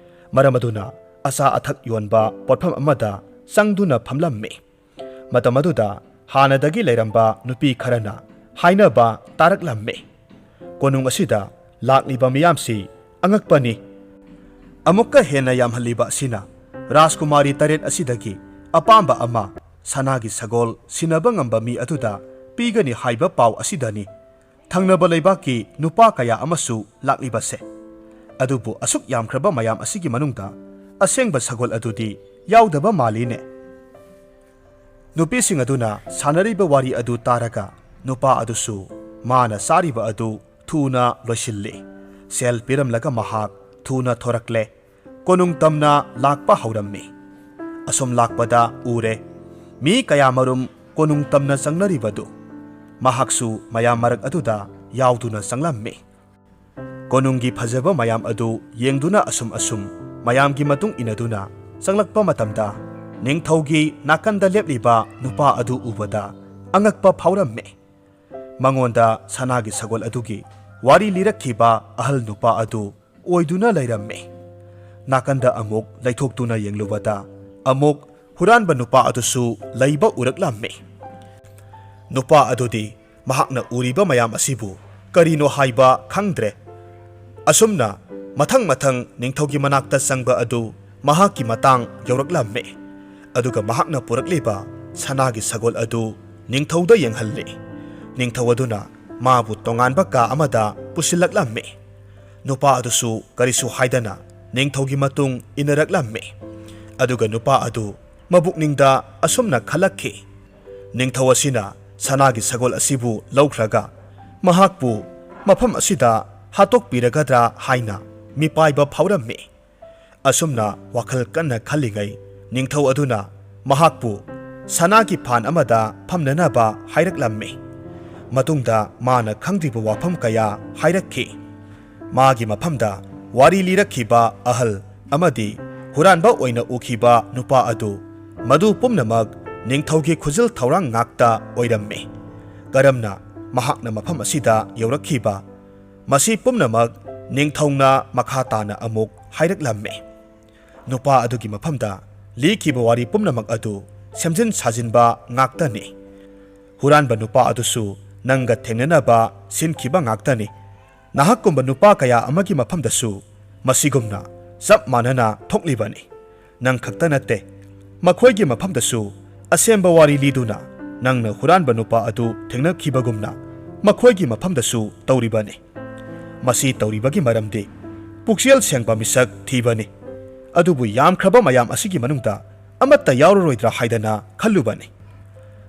ꯃꯔꯝ ꯑꯗꯨꯅ ꯑꯆꯥ ꯑꯊꯛ ꯌꯣꯟꯕ ꯄꯣꯠꯐꯝ ꯑꯃꯗ ꯆꯪꯗꯨꯅ ꯐꯝꯂꯝꯃꯤ꯫ ꯃꯇꯝ ꯑꯗꯨꯗ ꯍꯥꯟꯅꯗꯒꯤ ꯂꯩꯔꯝꯕ ꯅꯨꯄꯤ ꯈꯔꯅ ꯍꯥꯏꯅꯕ ꯇꯥꯔꯛꯂꯝꯃꯤ꯫ ꯀꯣꯅꯨꯡ ꯑꯁꯤꯗ ꯂꯥꯛꯂꯤꯕ ꯃꯤꯌꯥꯝꯁꯤ ꯑꯉꯛꯄꯅꯤ꯫ ꯑꯃꯨꯛꯀ ꯍꯦꯟꯅ ꯌꯥꯝꯍꯜꯂꯤꯕ ꯑꯁꯤꯅ ꯔꯥꯖꯀꯨꯃꯥꯔꯤ ꯇꯔꯦꯠ ꯑꯁꯤꯗꯒꯤ ꯑꯄꯥꯝꯕ ꯑꯃ, ꯁꯅꯥꯒꯤ ꯁꯒꯣꯜ ꯁꯤꯟꯅꯕ ꯉꯝꯕ ꯃꯤ ꯑꯗꯨꯗ ꯄꯤꯒꯅꯤ ꯍꯥꯏꯕ ꯄꯥꯎ ꯑꯁꯤꯗꯅꯤ꯫ ꯊꯪꯅꯕ ꯂꯩꯕꯥꯛꯀꯤ ꯅꯨꯄꯥ ꯀꯌꯥ ꯑꯃꯁꯨ ꯂꯥꯛꯂꯤꯕꯁꯦ꯫ ꯑꯗꯨꯕꯨ ꯑꯁꯨꯛ ꯌꯥꯝꯈ꯭ꯔꯕ ꯃꯌꯥꯝ ꯑꯁꯤꯒꯤ ꯃꯅꯨꯡꯗ ꯑꯁꯦꯡꯕ ꯁꯒꯣꯜ ꯑꯗꯨꯗꯤ ꯌꯥꯎꯗꯕ ꯃꯥꯜꯂꯤꯅꯦ꯫ ꯅꯨꯄꯤꯁꯤꯡ ꯑꯗꯨꯅ ꯁꯥꯟꯅꯔꯤꯕ ꯋꯥꯔꯤ ꯑꯗꯨ ꯇꯥꯔꯒ ꯅꯨꯄꯥ ꯑꯗꯨꯁꯨ ꯃꯥꯅ ꯆꯥꯔꯤꯕ ꯑꯗꯨ ꯊꯨꯅ ꯂꯣꯏꯁꯤꯜꯂꯤ꯫ ꯁꯦꯜ ꯄꯤꯔꯝꯂꯒ ꯃꯍꯥꯛ ꯊꯨꯅ ꯊꯣꯔꯛꯂꯦ꯫ ꯀꯣꯅꯨꯡ ꯇꯝꯅ ꯂꯥꯛꯄ ꯍꯧꯔꯝꯃꯤ꯫ ꯑꯁꯨꯝ ꯂꯥꯛꯄꯗ ꯎꯔꯦ ꯃꯤ ꯀꯌꯥꯃꯔꯨꯝ ꯀꯣꯅꯨꯡ ꯇꯝꯅ ꯆꯪꯅꯔꯤꯕꯗꯨ꯫ ꯃꯍꯥꯛꯁꯨ ꯃꯌꯥꯝ ꯃꯔꯛ ꯑꯗꯨꯗ ꯌꯥꯎꯗꯨꯅ ꯆꯪꯂꯝꯃꯤ꯫ ꯀꯣꯅꯨꯡꯒꯤ ꯐꯖꯕ ꯃꯌꯥꯝ ꯑꯗꯨ ꯌꯦꯡꯗꯨꯅ ꯑꯁꯨꯝ ꯑꯁꯨꯝ ꯃꯌꯥꯝꯒꯤ ꯃꯇꯨꯡ ꯏꯟꯅꯗꯨꯅ ꯆꯪꯂꯛꯄ ꯃꯇꯝꯗ ꯅꯤꯡꯊꯧꯒꯤ ꯅꯥꯀꯟꯗ ꯂꯦꯞꯂꯤꯕ ꯅꯨꯄꯥ ꯑꯗꯨ ꯎꯕꯗ ꯑꯉꯛꯄ ꯐꯥꯎꯔꯝꯃꯤ꯫ ꯃꯉꯣꯟꯗ ꯁꯅꯥꯒꯤ ꯁꯒꯣꯜ ꯑꯗꯨꯒꯤ ꯋꯥꯔꯤ ꯂꯤꯔꯛꯈꯤꯕ ꯑꯍꯜ ꯅꯨꯄꯥ ꯑꯗꯨ ꯑꯣꯏꯗꯨꯅ ꯂꯩꯔꯝꯃꯤ꯫ ꯅꯥꯀꯟꯗ ꯑꯃꯨꯛ ꯂꯩꯊꯣꯛꯇꯨꯅ ꯌꯦꯡꯂꯨꯕꯗ ꯑꯃꯨꯛ ꯍꯨꯔꯥꯟꯕ ꯅꯨꯄꯥ ꯑꯗꯨꯁꯨ ꯂꯩꯕ ꯎꯔꯛꯂꯝꯃꯤ꯫ ꯅꯨꯄꯥ ꯑꯗꯨꯗꯤ ꯃꯍꯥꯛꯅ ꯎꯔꯤꯕ ꯃꯌꯥꯝ ꯑꯁꯤꯕꯨ ꯀꯔꯤꯅꯣ ꯍꯥꯏꯕ ꯈꯪꯗ꯭ꯔꯦ꯫ ꯑꯁꯨꯝꯅ ꯃꯊꯪ ꯃꯊꯪ ꯅꯤꯡꯊꯧꯒꯤ ꯃꯅꯥꯛꯇ ꯆꯪꯕ ꯑꯗꯨ ꯃꯍꯥꯛꯀꯤ ꯃꯇꯥꯡ ꯌꯧꯔꯛꯂꯝꯃꯤ꯫ ꯑꯗꯨꯒ ꯃꯍꯥꯛꯅ ꯄꯨꯔꯛꯂꯤꯕ ꯁꯅꯥꯒꯤ ꯁꯒꯣꯜ ꯑꯗꯨ ꯅꯤꯡꯊꯧꯗ ꯌꯦꯡꯍꯜꯂꯤ꯫ ꯅꯤꯡꯊꯧ ꯑꯗꯨꯅ ꯃꯥꯕꯨ ꯇꯣꯉꯥꯟꯕ ꯀꯥ ꯑꯃꯗ ꯄꯨꯁꯤꯜꯂꯛꯂꯝꯃꯤ꯫ ꯅꯨꯄꯥ ꯑꯗꯨꯁꯨ ꯀꯔꯤꯁꯨ ꯍꯥꯏꯗꯅ ꯅꯤꯡꯊꯧꯒꯤ ꯃꯇꯨꯡ ꯏꯟꯅꯔꯛꯂꯝꯃꯤ꯫ ꯑꯗꯨꯒ ꯅꯨꯄꯥ ꯑꯗꯨ ꯃꯕꯨꯛꯅꯤꯡꯗ ꯑꯁꯨꯝꯅ ꯈꯜꯂꯛꯈꯤ, "ꯅꯤꯡꯊꯧ ꯑꯁꯤꯅ ꯁꯅꯥꯒꯤ ꯁꯒꯣꯜ ꯑꯁꯤꯕꯨ ꯂꯧꯈ꯭ꯔꯒ ꯃꯍꯥꯛꯄꯨ ꯃꯐꯝ ꯑꯁꯤꯗ ꯍꯥꯠꯇꯣꯛꯄꯤꯔꯒꯗ꯭ꯔꯥ ꯍꯥꯏꯅ ꯃꯤꯄꯥꯏꯕ ꯐꯥꯎꯔꯝꯃꯤ"꯫ ꯑꯁꯨꯝꯅ ꯋꯥꯈꯜ ꯀꯟꯅ ꯈꯜꯂꯤꯉꯩ, ꯅꯤꯡꯊꯧ ꯑꯗꯨꯅ ꯃꯍꯥꯛꯄꯨ ꯁꯅꯥꯒꯤ ꯐꯥꯟ ꯑꯃꯗ ꯐꯝꯅꯅꯕ ꯍꯥꯏꯔꯛꯂꯝꯃꯤ꯫ ꯃꯇꯨꯡꯗ ꯃꯥꯅ ꯈꯪꯗ꯭ꯔꯤꯕ ꯋꯥꯐꯝ ꯀꯌꯥ ꯍꯥꯏꯔꯛꯈꯤ꯫ ꯃꯥꯒꯤ ꯃꯐꯝꯗ ꯋꯥꯔꯤ ꯂꯤꯔꯛꯈꯤꯕ ꯑꯍꯜ ꯑꯃꯗꯤ ꯍꯨꯔꯥꯟꯕ ꯑꯣꯏꯅ ꯎꯈꯤꯕ ꯅꯨꯄꯥ ꯑꯗꯨ, ꯃꯗꯨ ꯄꯨꯝꯅꯃꯛ ꯅꯤꯡꯊꯧꯒꯤ ꯈꯨꯖꯤꯜ ꯊꯧꯔꯥꯡ ꯉꯥꯛꯇ ꯑꯣꯏꯔꯝꯃꯤ꯫ ꯀꯔꯝꯅ ꯃꯍꯥꯛꯅ ꯃꯐꯝ ꯑꯁꯤꯗ ꯌꯧꯔꯛꯈꯤꯕ? ꯃꯁꯤ ꯄꯨꯝꯅꯃꯛ ꯅꯤꯡꯊꯧꯅ ꯃꯈꯥ ꯇꯥꯅ ꯑꯃꯨꯛ ꯍꯥꯏꯔꯛꯂꯝꯃꯤ꯫ ꯅꯨꯄꯥ ꯑꯗꯨꯒꯤ ꯃꯐꯝꯗ ꯂꯤꯈꯤꯕ ꯋꯥꯔꯤ ꯄꯨꯝꯅꯃꯛ ꯑꯗꯨ ꯁꯦꯝꯖꯤꯟ ꯁꯥꯖꯤꯟꯕ ꯉꯥꯛꯇꯅꯤ꯫ ꯍꯨꯔꯥꯟꯕ ꯅꯨꯄꯥ ꯑꯗꯨꯁꯨ ꯅꯪꯒ ꯊꯦꯡꯅꯅꯕ ꯁꯤꯟꯈꯤꯕ ꯉꯥꯛꯇꯅꯤ꯫ ꯅꯍꯥꯛꯀꯨꯝꯕ ꯅꯨꯄꯥ ꯀꯌꯥ ꯑꯃꯒꯤ ꯃꯐꯝꯗꯁꯨ ꯃꯁꯤꯒꯨꯝꯅ ꯆꯞ ꯃꯥꯟꯅꯅ ꯊꯣꯛꯂꯤꯕꯅꯤ꯫ ꯅꯪ ꯈꯛꯇ ꯅꯠꯇꯦ, ꯃꯈꯣꯏꯒꯤ ꯃꯐꯝꯗꯁꯨ ꯑꯁꯦꯝꯕ ꯋꯥꯔꯤ ꯂꯤꯗꯨꯅ ꯅꯪꯅ ꯍꯨꯔꯥꯟꯕ ꯅꯨꯄꯥ ꯑꯗꯨ ꯊꯦꯡꯅꯈꯤꯕꯒꯨꯝꯅ ꯃꯈꯣꯏꯒꯤ ꯃꯐꯝꯗꯁꯨ ꯇꯧꯔꯤꯕꯅꯤ꯫ ꯃꯁꯤ ꯇꯧꯔꯤꯕꯒꯤ ꯃꯔꯝꯗꯤ ꯄꯨꯛꯆꯦꯜ ꯁꯦꯡꯕ ꯃꯤꯁꯛ ꯊꯤꯕꯅꯤ꯫ ꯑꯗꯨꯕꯨ ꯌꯥꯝꯈ꯭ꯔꯕ ꯃꯌꯥꯝ ꯑꯁꯤꯒꯤ ꯃꯅꯨꯡꯗ ꯑꯃꯠꯇ ꯌꯥꯎꯔꯔꯣꯏꯗ꯭ꯔꯥ ꯍꯥꯏꯗꯅ ꯈꯜꯂꯨꯕꯅꯤ꯫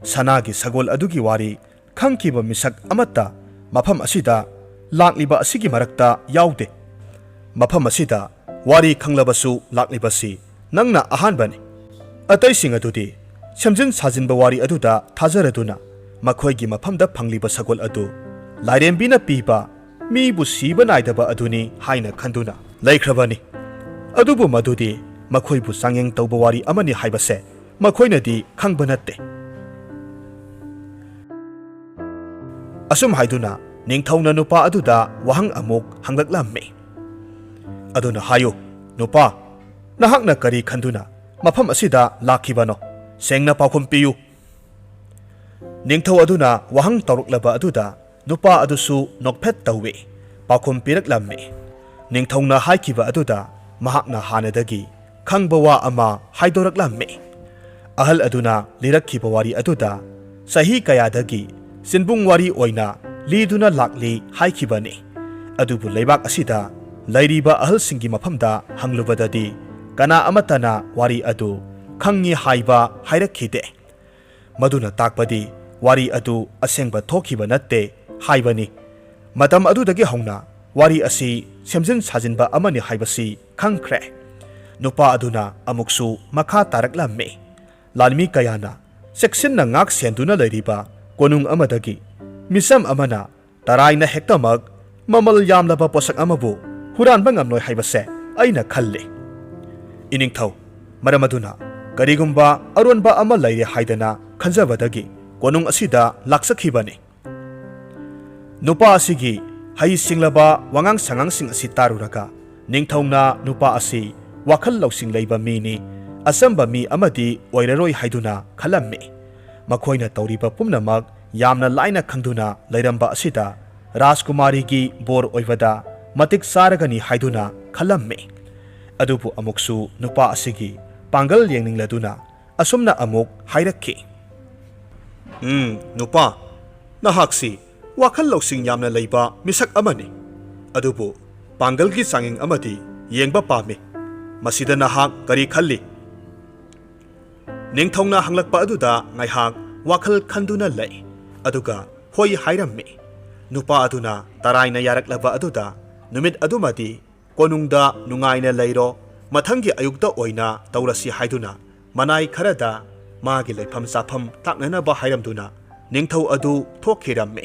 ꯁꯅꯥꯒꯤ ꯁꯒꯣꯜ ꯑꯗꯨꯒꯤ ꯋꯥꯔꯤ ꯈꯪꯈꯤꯕ ꯃꯤꯁꯛ ꯑꯃꯠꯇ ꯃꯐꯝ ꯑꯁꯤꯗ ꯂꯥꯛꯂꯤꯕ ꯑꯁꯤꯒꯤ ꯃꯔꯛꯇ ꯌꯥꯎꯗꯦ꯫ ꯃꯐꯝ ꯑꯁꯤꯗ ꯋꯥꯔꯤ ꯈꯪꯂꯕꯁꯨ ꯂꯥꯛꯂꯤꯕꯁꯤ ꯅꯪꯅ ꯑꯍꯥꯟꯕꯅꯤ꯫ ꯑꯇꯩꯁꯤꯡ ꯑꯗꯨꯗꯤ ꯁꯦꯝꯖꯤꯟ ꯁꯥꯖꯤꯟꯕ ꯋꯥꯔꯤ ꯑꯗꯨꯗ ꯊꯥꯖꯔꯗꯨꯅ ꯃꯈꯣꯏꯒꯤ ꯃꯐꯝꯗ ꯐꯪꯂꯤꯕ ꯁꯒꯣꯜ ꯑꯗꯨ ꯂꯥꯏꯔꯦꯝꯕꯤꯅ ꯄꯤꯕ, ꯃꯤꯕꯨ ꯁꯤꯕ ꯅꯥꯏꯗꯕ ꯑꯗꯨꯅꯤ ꯍꯥꯏꯅ ꯈꯟꯗꯨꯅ ꯂꯩꯈ꯭ꯔꯕꯅꯤ꯫ ꯑꯗꯨꯕꯨ ꯃꯗꯨꯗꯤ ꯃꯈꯣꯏꯕꯨ ꯆꯥꯡꯌꯦꯡ ꯇꯧꯕ ꯋꯥꯔꯤ ꯑꯃꯅꯤ ꯍꯥꯏꯕꯁꯦ ꯃꯈꯣꯏꯅꯗꯤ ꯈꯪꯕ ꯅꯠꯇꯦ꯫ ꯑꯁꯨꯝ ꯍꯥꯏꯗꯨꯅ ꯅꯤꯡꯊꯧꯅ ꯅꯨꯄꯥ ꯑꯗꯨꯗ ꯋꯥꯍꯪ ꯑꯃꯨꯛ ꯍꯪꯂꯛꯂꯝꯃꯤ꯫ ꯑꯗꯨꯅ ꯍꯥꯏꯌꯨ, ꯅꯨꯄꯥ, ꯅꯍꯥꯛꯅ ꯀꯔꯤ ꯈꯟꯗꯨꯅ ꯃꯐꯝ ꯑꯁꯤꯗ ꯂꯥꯛꯈꯤꯕꯅꯣ? ꯁꯦꯡꯅ ꯄꯥꯎꯈꯨꯝ ꯄꯤꯌꯨ꯫ ꯅꯤꯡꯊꯧ ꯑꯗꯨꯅ ꯋꯥꯍꯪ ꯇꯧꯔꯛꯂꯕ ꯑꯗꯨꯗ ꯅꯨꯄꯥ ꯑꯗꯨꯁꯨ ꯅꯣꯛꯐꯦꯠ ꯇꯧꯏ, ꯄꯥꯎꯈꯨꯝ ꯄꯤꯔꯛꯂꯝꯃꯤ꯫ ꯅꯤꯡꯊꯧꯅ ꯍꯥꯏꯈꯤꯕ ꯑꯗꯨꯗ ꯃꯍꯥꯛꯅ ꯍꯥꯟꯅꯗꯒꯤ ꯈꯪꯕ ꯋꯥ ꯑꯃ ꯍꯥꯏꯗꯣꯔꯛꯂꯝꯃꯤ꯫ ꯑꯍꯜ ꯑꯗꯨꯅ ꯂꯤꯔꯛꯈꯤꯕ ꯋꯥꯔꯤ ꯑꯗꯨꯗ ꯆꯍꯤ ꯀꯌꯥꯗꯒꯤ ꯆꯤꯟꯕꯨꯡ ꯋꯥꯔꯤ ꯑꯣꯏꯅ ꯂꯤꯗꯨꯅ ꯂꯥꯛꯂꯤ ꯍꯥꯏꯈꯤꯕꯅꯤ꯫ ꯑꯗꯨꯕꯨ ꯂꯩꯕꯥꯛ ꯑꯁꯤꯗ ꯂꯩꯔꯤꯕ ꯑꯍꯜꯁꯤꯡꯒꯤ ꯃꯐꯝꯗ ꯍꯪꯂꯨꯕꯗꯗꯤ ꯀꯅꯥ ꯑꯃꯠꯇꯅ ꯋꯥꯔꯤ ꯑꯗꯨ ꯈꯪꯉꯤ ꯍꯥꯏꯕ ꯍꯥꯏꯔꯛꯈꯤꯗꯦ꯫ ꯃꯗꯨꯅ ꯇꯥꯛꯄꯗꯤ ꯋꯥꯔꯤ ꯑꯗꯨ ꯑꯁꯦꯡꯕ ꯊꯣꯛꯈꯤꯕ ꯅꯠꯇꯦ ꯍꯥꯏꯕꯅꯤ꯫ ꯃꯇꯝ ꯑꯗꯨꯗꯒꯤ ꯍꯧꯅ ꯋꯥꯔꯤ ꯑꯁꯤ ꯁꯦꯝꯖꯤꯟ ꯁꯥꯖꯤꯟꯕ ꯑꯃꯅꯤ ꯍꯥꯏꯕꯁꯤ ꯈꯪꯈ꯭ꯔꯦ꯫ ꯅꯨꯄꯥ ꯑꯗꯨꯅ ꯑꯃꯨꯛꯁꯨ ꯃꯈꯥ ꯇꯥꯔꯛꯂꯝꯃꯤ꯫ ꯂꯥꯟꯃꯤ ꯀꯌꯥꯅ ꯆꯦꯛꯁꯤꯟꯅ ꯉꯥꯛ ꯁꯦꯟꯗꯨꯅ ꯂꯩꯔꯤꯕ ꯀꯣꯅꯨꯡ ꯑꯃꯗꯒꯤ ꯃꯤꯆꯝ ꯑꯃꯅ ꯇꯔꯥꯏꯅ ꯍꯦꯛꯇꯃꯛ ꯃꯃꯜ ꯌꯥꯝꯂꯕ ꯄꯣꯠꯁꯛ ꯑꯃꯕꯨ ꯍꯨꯔꯥꯟꯕ ꯉꯝꯂꯣꯏ ꯍꯥꯏꯕꯁꯦ ꯑꯩꯅ ꯈꯜꯂꯤ꯫ ꯏꯅꯤꯡꯊꯧ, ꯃꯔꯝ ꯑꯗꯨꯅ ꯀꯔꯤꯒꯨꯝꯕ ꯑꯔꯣꯟꯕ ꯑꯃ ꯂꯩꯔꯦ ꯍꯥꯏꯗꯅ ꯈꯟꯖꯕꯗꯒꯤ ꯀꯣꯅꯨꯡ ꯑꯁꯤꯗ ꯂꯥꯛꯆꯈꯤꯕꯅꯤ꯫ ꯅꯨꯄꯥ ꯑꯁꯤꯒꯤ ꯍꯩ ꯁꯤꯡꯂꯕ ꯋꯥꯉꯥꯡ ꯁꯉꯥꯡꯁꯤꯡ ꯑꯁꯤ ꯇꯥꯔꯨꯔꯒ ꯅꯤꯡꯊꯧꯅ ꯅꯨꯄꯥ ꯑꯁꯤ ꯋꯥꯈꯜ ꯂꯧꯁꯤꯡ ꯂꯩꯕ ꯃꯤꯅꯤ, ꯑꯆꯝꯕ ꯃꯤ ꯑꯃꯗꯤ ꯑꯣꯏꯔꯔꯣꯏ ꯍꯥꯏꯗꯨꯅ ꯈꯜꯂꯝꯃꯤ꯫ ꯃꯈꯣꯏꯅ ꯇꯧꯔꯤꯕ ꯄꯨꯝꯅꯃꯛ ꯌꯥꯝꯅ ꯂꯥꯏꯅ ꯈꯪꯗꯨꯅ ꯂꯩꯔꯝꯕ ꯑꯁꯤꯗ ꯔꯥꯖꯀꯨꯃꯥꯔꯤꯒꯤ ꯕꯣꯔ ꯑꯣꯏꯕꯗ ꯃꯇꯤꯛ ꯆꯥꯔꯒꯅꯤ ꯍꯥꯏꯗꯨꯅ ꯈꯜꯂꯝꯃꯤ꯫ ꯑꯗꯨꯕꯨ ꯑꯃꯨꯛꯁꯨ ꯅꯨꯄꯥ ꯑꯁꯤꯒꯤ ꯄꯥꯡꯒꯜ ꯌꯦꯡꯅꯤꯡꯂꯗꯨꯅ ꯑꯁꯨꯝꯅ ꯑꯃꯨꯛ ꯍꯥꯏꯔꯛꯈꯤ, "ꯎꯝ, ꯅꯨꯄꯥ, ꯅꯍꯥꯛꯁꯤ ꯋꯥꯈꯜ ꯂꯧꯁꯤꯡ ꯌꯥꯝꯅ ꯂꯩꯕ ꯃꯤꯁꯛ ꯑꯃꯅꯤ꯫ ꯑꯗꯨꯕꯨ ꯄꯥꯡꯒꯜꯒꯤ ꯆꯥꯡꯌꯦꯡ ꯑꯃꯗꯤ ꯌꯦꯡꯕ ꯄꯥꯝꯃꯤ꯫ ꯃꯁꯤꯗ ꯅꯍꯥꯛ ꯀꯔꯤ ꯈꯜꯂꯤ?" ꯅꯤꯡꯊꯧꯅ ꯍꯪꯂꯛꯄ ꯑꯗꯨꯗ ꯉꯥꯏꯍꯥꯛ ꯋꯥꯈꯜ ꯈꯟꯗꯨꯅ ꯂꯩ꯫ ꯑꯗꯨꯒ ꯍꯣꯏ ꯍꯥꯏꯔꯝꯃꯤ꯫ ꯅꯨꯄꯥ ꯑꯗꯨꯅ ꯇꯔꯥꯏꯅ ꯌꯥꯔꯛꯂꯕ ꯑꯗꯨꯗ ꯅꯨꯃꯤꯠ ꯑꯗꯨꯃꯗꯤ ꯀꯣꯅꯨꯡꯗ ꯅꯨꯡꯉꯥꯏꯅ ꯂꯩꯔꯣ, ꯃꯊꯪꯒꯤ ꯑꯌꯨꯛꯇ ꯑꯣꯏꯅ ꯇꯧꯔꯁꯤ ꯍꯥꯏꯗꯨꯅ ꯃꯅꯥꯏ ꯈꯔꯗ ꯃꯥꯒꯤ ꯂꯩꯐꯝ ꯆꯥꯐꯝ ꯇꯥꯛꯅꯅꯕ ꯍꯥꯏꯔꯝꯗꯨꯅ ꯅꯤꯡꯊꯧ ꯑꯗꯨ ꯊꯣꯛꯈꯤꯔꯝꯃꯤ꯫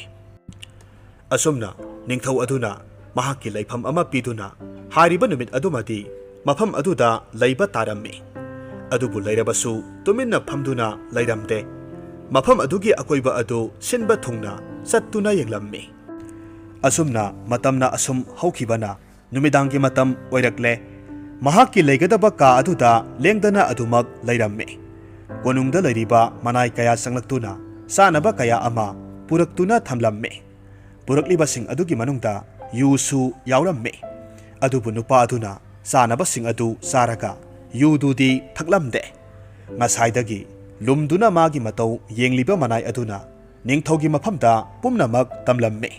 ꯑꯁꯨꯝꯅ ꯅꯤꯡꯊꯧ ꯑꯗꯨꯅ ꯃꯍꯥꯛꯀꯤ ꯂꯩꯐꯝ ꯑꯃ ꯄꯤꯗꯨꯅ ꯍꯥꯏꯔꯤꯕ ꯅꯨꯃꯤꯠ ꯑꯗꯨꯃꯗꯤ ꯃꯐꯝ ꯑꯗꯨꯗ ꯂꯩꯕ ꯇꯥꯔꯝꯃꯤ꯫ ꯑꯗꯨꯕꯨ ꯂꯩꯔꯕꯁꯨ ꯇꯨꯃꯤꯟꯅ ꯐꯝꯗꯨꯅ ꯂꯩꯔꯝꯗꯦ꯫ ꯃꯐꯝ ꯑꯗꯨꯒꯤ ꯑꯀꯣꯏꯕ ꯑꯗꯨ ꯁꯤꯟꯕ ꯊꯨꯡꯅ ꯆꯠꯇꯨꯅ ꯌꯦꯡꯂꯝꯃꯤ꯫ ꯑꯁꯨꯝꯅ ꯃꯇꯝꯅ ꯑꯁꯨꯝ ꯍꯧꯈꯤꯕꯅ ꯅꯨꯃꯤꯗꯥꯡꯒꯤ ꯃꯇꯝ ꯑꯣꯏꯔꯛꯂꯦ꯫ ꯃꯍꯥꯛꯀꯤ ꯂꯩꯒꯗꯕ ꯀꯥ ꯑꯗꯨꯗ ꯂꯦꯡꯗꯅ ꯑꯗꯨꯃꯛ ꯂꯩꯔꯝꯃꯤ꯫ ꯀꯣꯅꯨꯡꯗ ꯂꯩꯔꯤꯕ ꯃꯅꯥꯏ ꯀꯌꯥ ꯆꯪꯂꯛꯇꯨꯅ ꯆꯥꯅꯕ ꯀꯌꯥ ꯑꯃ ꯄꯨꯔꯛꯇꯨꯅ ꯊꯝꯂꯝꯃꯤ꯫ ꯄꯨꯔꯛꯂꯤꯕꯁꯤꯡ ꯑꯗꯨꯒꯤ ꯃꯅꯨꯡꯗ ꯌꯨꯁꯨ ꯌꯥꯎꯔꯝꯃꯤ꯫ ꯑꯗꯨꯕꯨ ꯅꯨꯄꯥ ꯑꯗꯨꯅ ꯆꯥꯅꯕꯁꯤꯡ ꯑꯗꯨ ꯆꯥꯔꯒ ꯌꯨꯗꯨꯗꯤ ꯊꯛꯂꯝꯗꯦ꯫ ꯉꯁꯥꯏꯗꯒꯤ ꯂꯨꯝꯗꯨꯅ ꯃꯥꯒꯤ ꯃꯇꯧ ꯌꯦꯡꯂꯤꯕ ꯃꯅꯥꯏ ꯑꯗꯨꯅ ꯅꯤꯡꯊꯧꯒꯤ ꯃꯐꯝꯗ ꯄꯨꯝꯅꯃꯛ ꯇꯝꯂꯝꯃꯤ꯫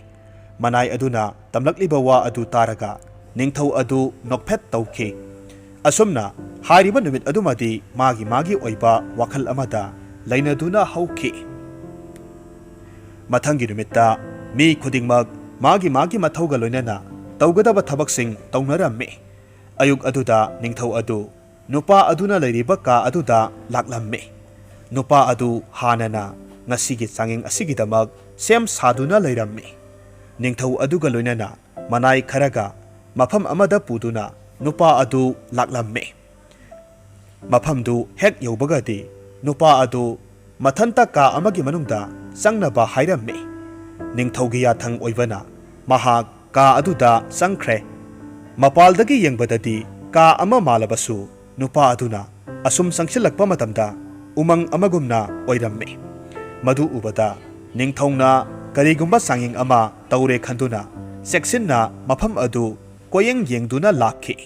ꯃꯅꯥꯏ ꯑꯗꯨꯅ ꯇꯝꯂꯛꯂꯤꯕ ꯋꯥ ꯑꯗꯨ ꯇꯥꯔꯒ ꯅꯤꯡꯊꯧ ꯑꯗꯨ ꯅꯣꯛꯐꯦꯠ ꯇꯧꯈꯤ꯫ ꯑꯁꯨꯝꯅ ꯍꯥꯏꯔꯤꯕ ꯅꯨꯃꯤꯠ ꯑꯗꯨꯃꯗꯤ ꯃꯥꯒꯤ ꯃꯥꯒꯤ ꯑꯣꯏꯕ ꯋꯥꯈꯜ ꯑꯃꯗ ꯂꯩꯅꯗꯨꯅ ꯍꯧꯈꯤ꯫ ꯃꯊꯪꯒꯤ ꯅꯨꯃꯤꯠꯇ ꯃꯤ ꯈꯨꯗꯤꯡꯃꯛ ꯃꯥꯒꯤ ꯃꯥꯒꯤ ꯃꯊꯧꯒ ꯂꯣꯏꯅꯅ ꯇꯧꯒꯗꯕ ꯊꯕꯛꯁꯤꯡ ꯇꯧꯅꯔꯝꯃꯤ꯫ ꯑꯌꯨꯛ ꯑꯗꯨꯗ ꯅꯤꯡꯊꯧ ꯑꯗꯨ ꯅꯨꯄꯥ ꯑꯗꯨꯅ ꯂꯩꯔꯤꯕ ꯀꯥ ꯑꯗꯨꯗ ꯂꯥꯛꯂꯝꯃꯤ꯫ ꯅꯨꯄꯥ ꯑꯗꯨ ꯍꯥꯟꯅꯅ ꯉꯁꯤꯒꯤ ꯆꯥꯡꯌꯦꯡ ꯑꯁꯤꯒꯤꯗꯃꯛ ꯁꯦꯝ ꯁꯥꯗꯨꯅ ꯂꯩꯔꯝꯃꯤ꯫ ꯅꯤꯡꯊꯧ ꯑꯗꯨꯒ ꯂꯣꯏꯅꯅ ꯃꯅꯥꯏ ꯈꯔꯒ ꯃꯐꯝ ꯑꯃꯗ ꯄꯨꯗꯨꯅ ꯅꯨꯄꯥ ꯑꯗꯨ ꯂꯥꯛꯂꯝꯃꯤ꯫ ꯃꯐꯝꯗꯨ ꯍꯦꯛ ꯌꯧꯕꯒꯗꯤ ꯅꯨꯄꯥ ꯑꯗꯨ ꯃꯊꯟꯇ ꯀꯥ ꯑꯃꯒꯤ ꯃꯅꯨꯡꯗ ꯆꯪꯅꯕ ꯍꯥꯏꯔꯝꯃꯤ꯫ ꯅꯤꯡꯊꯧꯒꯤ ꯌꯥꯊꯪ ꯑꯣꯏꯕꯅ ꯃꯍꯥꯛ ꯀꯥ ꯑꯗꯨꯗ ꯆꯪꯈ꯭ꯔꯦ꯫ ꯃꯄꯥꯜꯗꯒꯤ ꯌꯦꯡꯕꯗꯗꯤ ꯀꯥ ꯑꯃ ꯃꯥꯜꯂꯕꯁꯨ ꯅꯨꯄꯥ ꯑꯗꯨꯅ ꯑꯁꯨꯝ ꯆꯪꯁꯤꯜꯂꯛꯄ ꯃꯇꯝꯗ ꯎꯃꯪ ꯑꯃꯒꯨꯝꯅ ꯑꯣꯏꯔꯝꯃꯤ꯫ ꯃꯗꯨ ꯎꯕꯗ ꯅꯤꯡꯊꯧꯅ ꯀꯔꯤꯒꯨꯝꯕ ꯆꯥꯡꯌꯦꯡ ꯑꯃ ꯇꯧꯔꯦ ꯈꯟꯗꯨꯅ ꯆꯦꯛꯁꯤꯟꯅ ꯃꯐꯝ ꯑꯗꯨ ꯀꯣꯌꯦꯡ ꯌꯦꯡꯗꯨꯅ ꯂꯥꯛꯈꯤ꯫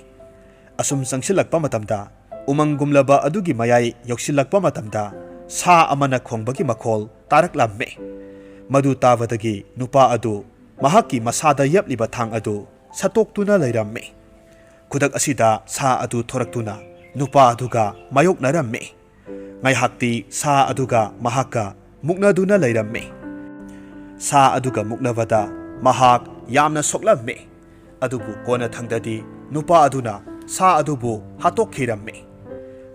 ꯑꯁꯨꯝ ꯆꯪꯁꯤꯜꯂꯛꯄ ꯃꯇꯝꯗ ꯎꯃꯪꯒꯨꯝꯂꯕ ꯑꯗꯨꯒꯤ ꯃꯌꯥꯏ ꯌꯧꯁꯤꯜꯂꯛꯄ ꯃꯇꯝꯗ ꯁꯥ ꯑꯃꯅ ꯈꯣꯡꯕꯒꯤ ꯃꯈꯣꯜ ꯇꯥꯔꯛꯂꯝꯃꯤ꯫ ꯃꯗꯨ ꯇꯥꯕꯗꯒꯤ ꯅꯨꯄꯥ ꯑꯗꯨ ꯃꯍꯥꯛꯀꯤ ꯃꯁꯥꯗ ꯌꯦꯞꯂꯤꯕ ꯊꯥꯡ ꯑꯗꯨ ꯁꯠꯇꯣꯛꯇꯨꯅ ꯂꯩꯔꯝꯃꯤ꯫ ꯈꯨꯗꯛ ꯑꯁꯤꯗ ꯁꯥ ꯑꯗꯨ ꯊꯣꯔꯛꯇꯨꯅ ꯅꯨꯄꯥ ꯑꯗꯨꯒ ꯃꯥꯌꯣꯛꯅꯔꯝꯃꯤ꯫ ꯉꯥꯏꯍꯥꯛꯇꯤ ꯁꯥ ꯑꯗꯨꯒ ꯃꯍꯥꯛꯀ ꯃꯨꯛꯅꯗꯨꯅ ꯂꯩꯔꯝꯃꯤ꯫ ꯁꯥ ꯑꯗꯨꯒ ꯃꯨꯛꯅꯕꯗ ꯃꯍꯥꯛ ꯌꯥꯝꯅ ꯁꯣꯛꯂꯝꯃꯤ꯫ ꯑꯗꯨꯕꯨ ꯀꯣꯟꯅꯊꯪꯗꯗꯤ ꯅꯨꯄꯥ ꯑꯗꯨꯅ ꯁꯥ ꯑꯗꯨꯕꯨ ꯍꯥꯠꯇꯣꯛꯈꯤꯔꯝꯃꯤ꯫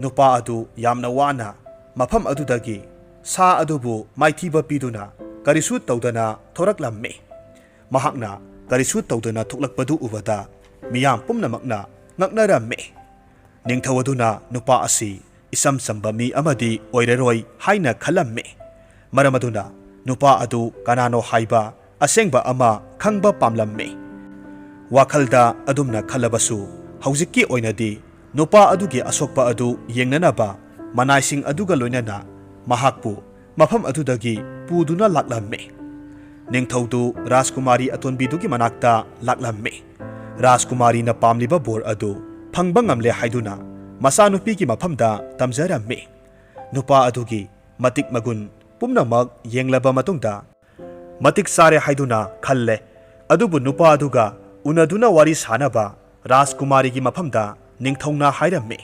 ꯅꯨꯄꯥ ꯑꯗꯨ ꯌꯥꯝꯅ ꯋꯥꯅ ꯃꯐꯝ ꯑꯗꯨꯗꯒꯤ ꯁꯥ ꯑꯗꯨꯕꯨ ꯃꯥꯏꯊꯤꯕ ꯄꯤꯗꯨꯅ ꯀꯔꯤꯁꯨ ꯇꯧꯗꯅ ꯊꯣꯔꯛꯂꯝꯃꯤ꯫ ꯃꯍꯥꯛꯅ ꯀꯔꯤꯁꯨ ꯇꯧꯗꯅ ꯊꯣꯛꯂꯛꯄꯗꯨ ꯎꯕꯗ ꯃꯤꯌꯥꯝ ꯄꯨꯝꯅꯃꯛꯅ ꯉꯛꯅꯔꯝꯃꯤ꯫ ꯅꯤꯡꯊꯧ ꯑꯗꯨꯅ ꯅꯨꯄꯥ ꯑꯁꯤ ꯏꯆꯝ ꯆꯝꯕ ꯃꯤ ꯑꯃꯗꯤ ꯑꯣꯏꯔꯔꯣꯏ ꯍꯥꯏꯅ ꯈꯜꯂꯝꯃꯤ꯫ ꯃꯔꯝ ꯑꯗꯨꯅ ꯅꯨꯄꯥ ꯑꯗꯨ ꯀꯅꯥꯅꯣ ꯍꯥꯏꯕ ꯑꯁꯦꯡꯕ ꯑꯃ ꯈꯪꯕ ꯄꯥꯝꯂꯝꯃꯤ꯫ ꯋꯥꯈꯜꯗ ꯑꯗꯨꯝꯅ ꯈꯜꯂꯕꯁꯨ ꯍꯧꯖꯤꯛꯀꯤ ꯑꯣꯏꯅꯗꯤ ꯅꯨꯄꯥ ꯑꯗꯨꯒꯤ ꯑꯁꯣꯛꯄ ꯑꯗꯨ ꯌꯦꯡꯅꯅꯕ ꯃꯅꯥꯏꯁꯤꯡ ꯑꯗꯨꯒ ꯂꯣꯏꯅꯅ ꯃꯍꯥꯛꯄꯨ ꯃꯐꯝ ꯑꯗꯨꯗꯒꯤ ꯄꯨꯗꯨꯅ ꯂꯥꯛꯂꯝꯃꯤ꯫ ꯅꯤꯡꯊꯧꯗꯨ ꯔꯥꯖꯀꯨꯃꯥꯔꯤ ꯑꯇꯣꯟꯕꯤꯗꯨꯒꯤ ꯃꯅꯥꯛꯇ ꯂꯥꯛꯂꯝꯃꯤ꯫ ꯔꯥꯖꯀꯨꯃꯥꯔꯤꯅ ꯄꯥꯝꯂꯤꯕ ꯕꯣꯔ ꯑꯗꯨ ꯐꯪꯕ ꯉꯝꯂꯦ ꯍꯥꯏꯗꯨꯅ ꯃꯆꯥꯅꯨꯄꯤꯒꯤ ꯃꯐꯝꯗ ꯇꯝꯖꯔꯝꯃꯤ꯫ ꯅꯨꯄꯥ ꯑꯗꯨꯒꯤ ꯃꯇꯤꯛ ꯃꯒꯨꯟ ꯄꯨꯝꯅꯃꯛ ꯌꯦꯡꯂꯕ ꯃꯇꯨꯡꯗ ꯃꯇꯤꯛ ꯆꯥꯔꯦ ꯍꯥꯏꯗꯨꯅ ꯈꯜꯂꯦ꯫ ꯑꯗꯨꯕꯨ ꯅꯨꯄꯥ ꯑꯗꯨꯒ ꯎꯅꯗꯨꯅ ꯋꯥꯔꯤ ꯁꯥꯅꯕ ꯔꯥꯖꯀꯨꯃꯥꯔꯤꯒꯤ ꯃꯐꯝꯗ ꯅꯤꯡꯊꯧꯅ ꯍꯥꯏꯔꯝꯃꯤ꯫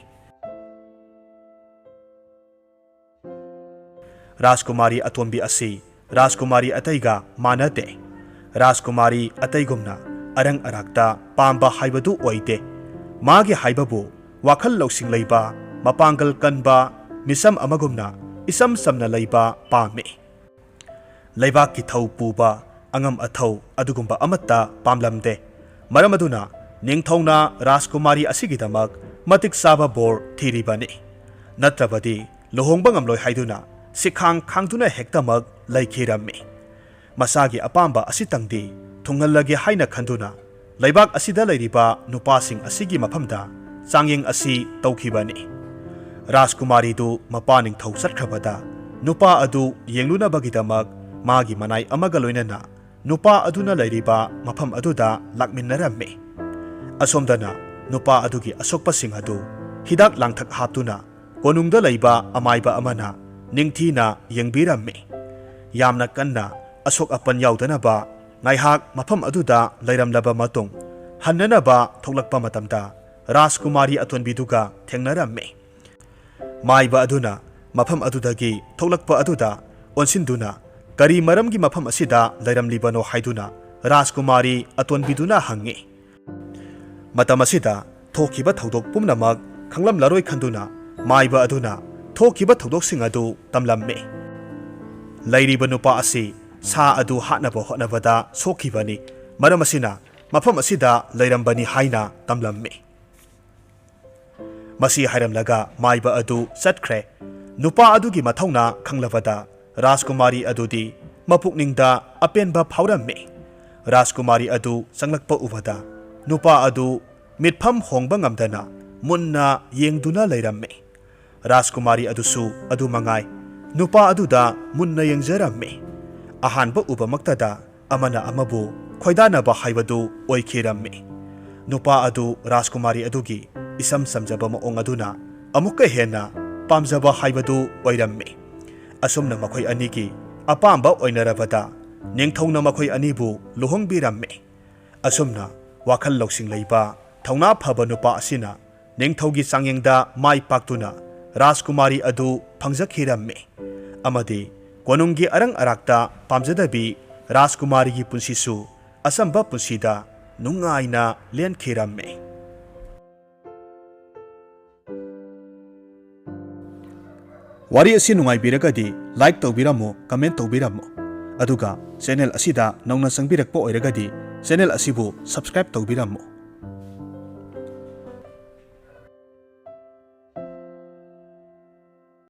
ꯔꯥꯖꯀꯨꯃꯥꯔꯤ ꯑꯇꯣꯟꯕꯤ ꯑꯁꯤ ꯔꯥꯖꯀꯨꯃꯥꯔꯤ ꯑꯇꯩꯒ ꯃꯥꯟꯅꯗꯦ꯫ ꯔꯥꯖꯀꯨꯃꯥꯔꯤ ꯑꯇꯩꯒꯨꯝꯅ ꯑꯔꯪ ꯑꯔꯥꯛꯇ ꯄꯥꯝꯕ ꯍꯥꯏꯕꯗꯨ ꯑꯣꯏꯗꯦ꯫ ꯃꯥꯒꯤ ꯍꯥꯏꯕꯕꯨ ꯋꯥꯈꯜ ꯂꯧꯁꯤꯡ ꯂꯩꯕ, ꯃꯄꯥꯡꯒꯜ ꯀꯟꯕ, ꯃꯤꯆꯝ ꯑꯃꯒꯨꯝꯅ ꯏꯆꯝ ꯆꯝꯅ ꯂꯩꯕ ꯄꯥꯝꯃꯤ꯫ ꯂꯩꯕꯥꯛꯀꯤ ꯊꯧ ꯄꯨꯕ, ꯑꯉꯝ ꯑꯊꯧ ꯑꯗꯨꯒꯨꯝꯕ ꯑꯃꯠꯇ ꯄꯥꯝꯂꯝꯗꯦ꯫ ꯃꯔꯝ ꯑꯗꯨꯅ ꯅꯤꯡꯊꯧꯅ ꯔꯥꯖꯀꯨꯃꯥꯔꯤ ꯑꯁꯤꯒꯤꯗꯃꯛ ꯃꯇꯤꯛ ꯆꯥꯕ ꯕꯣꯔ ꯊꯤꯔꯤꯕꯅꯤ꯫ ꯅꯠꯇ꯭ꯔꯕꯗꯤ ꯂꯨꯍꯣꯡꯕ ꯉꯝꯂꯣꯏ ꯍꯥꯏꯗꯨꯅ ꯁꯤꯈꯥꯡ ꯈꯥꯡꯗꯨꯅ ꯍꯦꯛꯇꯃꯛ ꯂꯩꯈꯤꯔꯝꯃꯤ꯫ ꯃꯁꯥꯒꯤ ꯑꯄꯥꯝꯕ ꯑꯁꯤꯇꯪꯗꯤ ꯊꯨꯡꯍꯜꯂꯒꯦ ꯍꯥꯏꯅ ꯈꯟꯗꯨꯅ ꯂꯩꯕꯥꯛ ꯑꯁꯤꯗ ꯂꯩꯔꯤꯕ ꯅꯨꯄꯥꯁꯤꯡ ꯑꯁꯤꯒꯤ ꯃꯐꯝꯗ ꯆꯥꯡꯌꯦꯡ ꯑꯁꯤ ꯇꯧꯈꯤꯕꯅꯤ꯫ ꯔꯥꯖꯀꯨꯃꯥꯔꯤꯗꯨ ꯃꯄꯥ ꯅꯤꯡꯊꯧ ꯆꯠꯈ꯭ꯔꯕꯗ ꯅꯨꯄꯥ ꯑꯗꯨ ꯌꯦꯡꯂꯨꯅꯕꯒꯤꯗꯃꯛ ꯃꯥꯒꯤ ꯃꯅꯥꯏ ꯑꯃꯒ ꯂꯣꯏꯅꯅ ꯅꯨꯄꯥ ꯑꯗꯨꯅ ꯂꯩꯔꯤꯕ ꯃꯐꯝ ꯑꯗꯨꯗ ꯂꯥꯛꯃꯤꯟꯅꯔꯝꯃꯤ꯫ ꯑꯁꯣꯝꯗꯅ ꯅꯨꯄꯥ ꯑꯗꯨꯒꯤ ꯑꯁꯣꯛꯄꯁꯤꯡ ꯑꯗꯨ ꯍꯤꯗꯥꯛ ꯂꯥꯡꯊꯛ ꯍꯥꯞꯇꯨꯅ ꯀꯣꯅꯨꯡꯗ ꯂꯩꯕ ꯑꯃꯥꯏꯕ ꯑꯃꯅ ꯅꯤꯡꯊꯤꯅ ꯌꯦꯡꯕꯤꯔꯝꯃꯤ꯫ ꯌꯥꯝꯅ ꯀꯟꯅ ꯑꯁꯣꯛ ꯑꯄꯟ ꯌꯥꯎꯗꯅꯕ ꯉꯥꯏꯍꯥꯛ ꯃꯐꯝ ꯑꯗꯨꯗ ꯂꯩꯔꯝꯂꯕ ꯃꯇꯨꯡ, ꯍꯟꯅꯅꯕ ꯊꯣꯛꯂꯛꯄ ꯃꯇꯝꯗ ꯔꯥꯖꯀꯨꯃꯥꯔꯤ ꯑꯇꯣꯟꯕꯤꯗꯨꯒ ꯊꯦꯡꯅꯔꯝꯃꯤ꯫ ꯃꯥꯏꯕ ꯑꯗꯨꯅ ꯃꯐꯝ ꯑꯗꯨꯗꯒꯤ ꯊꯣꯛꯂꯛꯄ ꯑꯗꯨꯗ ꯑꯣꯟꯁꯤꯟꯗꯨꯅ ꯀꯔꯤ ꯃꯔꯝꯒꯤ ꯃꯐꯝ ꯑꯁꯤꯗ ꯂꯩꯔꯝꯂꯤꯕꯅꯣ ꯍꯥꯏꯗꯨꯅ ꯔꯥꯖꯀꯨꯃꯥꯔꯤ ꯑꯇꯣꯟꯕꯤꯗꯨꯅ ꯍꯪꯉꯤ꯫ ꯃꯇꯝ ꯑꯁꯤꯗ ꯊꯣꯛꯈꯤꯕ ꯊꯧꯗꯣꯛ ꯄꯨꯝꯅꯃꯛ ꯈꯪꯂꯝꯂꯔꯣꯏ ꯈꯟꯗꯨꯅ ꯃꯥꯏꯕ ꯑꯗꯨꯅ ꯊꯣꯛꯈꯤꯕ ꯊꯧꯗꯣꯛꯁꯤꯡ ꯑꯗꯨ ꯇꯝꯂꯝꯃꯤ꯫ ꯂꯩꯔꯤꯕ ꯅꯨꯄꯥ ꯑꯁꯤ ꯁꯥ ꯑꯗꯨ ꯍꯥꯠꯅꯕ ꯍꯣꯠꯅꯕꯗ ꯁꯣꯛꯈꯤꯕꯅꯤ, ꯃꯔꯝ ꯑꯁꯤꯅ ꯃꯐꯝ ꯑꯁꯤꯗ ꯂꯩꯔꯝꯕꯅꯤ ꯍꯥꯏꯅ ꯇꯝꯂꯝꯃꯤ꯫ ꯃꯁꯤ ꯍꯥꯏꯔꯝꯂꯒ ꯃꯥꯏꯕ ꯑꯗꯨ ꯆꯠꯈ꯭ꯔꯦ꯫ ꯅꯨꯄꯥ ꯑꯗꯨꯒꯤ ꯃꯊꯧꯅꯥ ꯈꯪꯂꯕꯗ ꯔꯥꯖꯀꯨꯃꯥꯔꯤ ꯑꯗꯨꯗꯤ ꯃꯄꯨꯛꯅꯤꯡꯗ ꯑꯄꯦꯟꯕ ꯐꯥꯎꯔꯝꯃꯤ꯫ ꯔꯥꯖꯀꯨꯃꯥꯔꯤ ꯑꯗꯨ ꯆꯪꯂꯛꯄ ꯎꯕꯗ ꯅꯨꯄꯥ ꯑꯗꯨ ꯃꯤꯠꯐꯝ ꯍꯣꯡꯕ ꯉꯝꯗꯅ ꯃꯨꯟꯅ ꯌꯦꯡꯗꯨꯅ ꯂꯩꯔꯝꯃꯤ꯫ ꯔꯥꯖꯀꯨꯃꯥꯔꯤ ꯑꯗꯨꯁꯨ ꯑꯗꯨ ꯃꯉꯥꯏ, ꯅꯨꯄꯥ ꯑꯗꯨꯗ ꯃꯨꯟꯅ ꯌꯦꯡꯖꯔꯝꯃꯤ꯫ ꯑꯍꯥꯟꯕ ꯎꯕꯃꯛꯇꯗ ꯑꯃꯅ ꯑꯃꯕꯨ ꯈꯣꯏꯗꯥꯅꯕ ꯍꯥꯏꯕꯗꯨ ꯑꯣꯏꯈꯤꯔꯝꯃꯤ꯫ ꯅꯨꯄꯥ ꯑꯗꯨ ꯔꯥꯖꯀꯨꯃꯥꯔꯤ ꯑꯗꯨꯒꯤ ꯏꯁꯝ ꯁꯝꯖꯕ ꯃꯑꯣꯡ ꯑꯗꯨꯅ ꯑꯃꯨꯛꯀ ꯍꯦꯟꯅ ꯄꯥꯝꯖꯕ ꯍꯥꯏꯕꯗꯨ ꯑꯣꯏꯔꯝꯃꯤ꯫ ꯑꯁꯨꯝꯅ ꯃꯈꯣꯏ ꯑꯅꯤꯒꯤ ꯑꯄꯥꯝꯕ ꯑꯣꯏꯅꯔꯕꯗ ꯅꯤꯡꯊꯧꯅ ꯃꯈꯣꯏ ꯑꯅꯤꯕꯨ ꯂꯨꯍꯣꯡꯕꯤꯔꯝꯃꯤ꯫ ꯑꯁꯨꯝꯅ ꯋꯥꯈꯜ ꯂꯧꯁꯤꯡ ꯂꯩꯕ, ꯊꯧꯅꯥ ꯐꯕ ꯅꯨꯄꯥ ꯑꯁꯤꯅ ꯅꯤꯡꯊꯧꯒꯤ ꯆꯥꯡꯌꯦꯡꯗ ꯃꯥꯏ ꯄꯥꯛꯇꯨꯅ ꯔꯥꯖꯀꯨꯃꯥꯔꯤ ꯑꯗꯨ ꯐꯪꯖꯈꯤꯔꯝꯃꯤ꯫ ꯑꯃꯗꯤ ꯀꯣꯅꯨꯡꯒꯤ ꯑꯔꯪ ꯑꯔꯥꯛꯇ ꯄꯥꯝꯖꯗꯕꯤ ꯔꯥꯖꯀꯨꯃꯥꯔꯤꯒꯤ ꯄꯨꯟꯁꯤꯁꯨ ꯑꯆꯝꯕ ꯄꯨꯟꯁꯤꯗ ꯅꯨꯡꯉꯥꯏꯅ ꯂꯦꯟꯈꯤꯔꯝꯃꯤ꯫ ꯋꯥꯔꯤ ꯑꯁꯤ ꯅꯨꯡꯉꯥꯏꯕꯤꯔꯒꯗꯤ like ꯇꯧꯕꯤꯔꯝꯃꯨ, comment ꯇꯧꯕꯤꯔꯝꯃꯨ꯫ ꯑꯗꯨꯒ channel ꯑꯁꯤꯗ ꯅꯧꯅ ꯆꯪꯕꯤꯔꯛꯄ ꯑꯣꯏꯔꯒꯗꯤ channel ꯑꯁꯤꯕꯨ subscribe ꯇꯧꯕꯤꯔꯝꯃꯨ꯫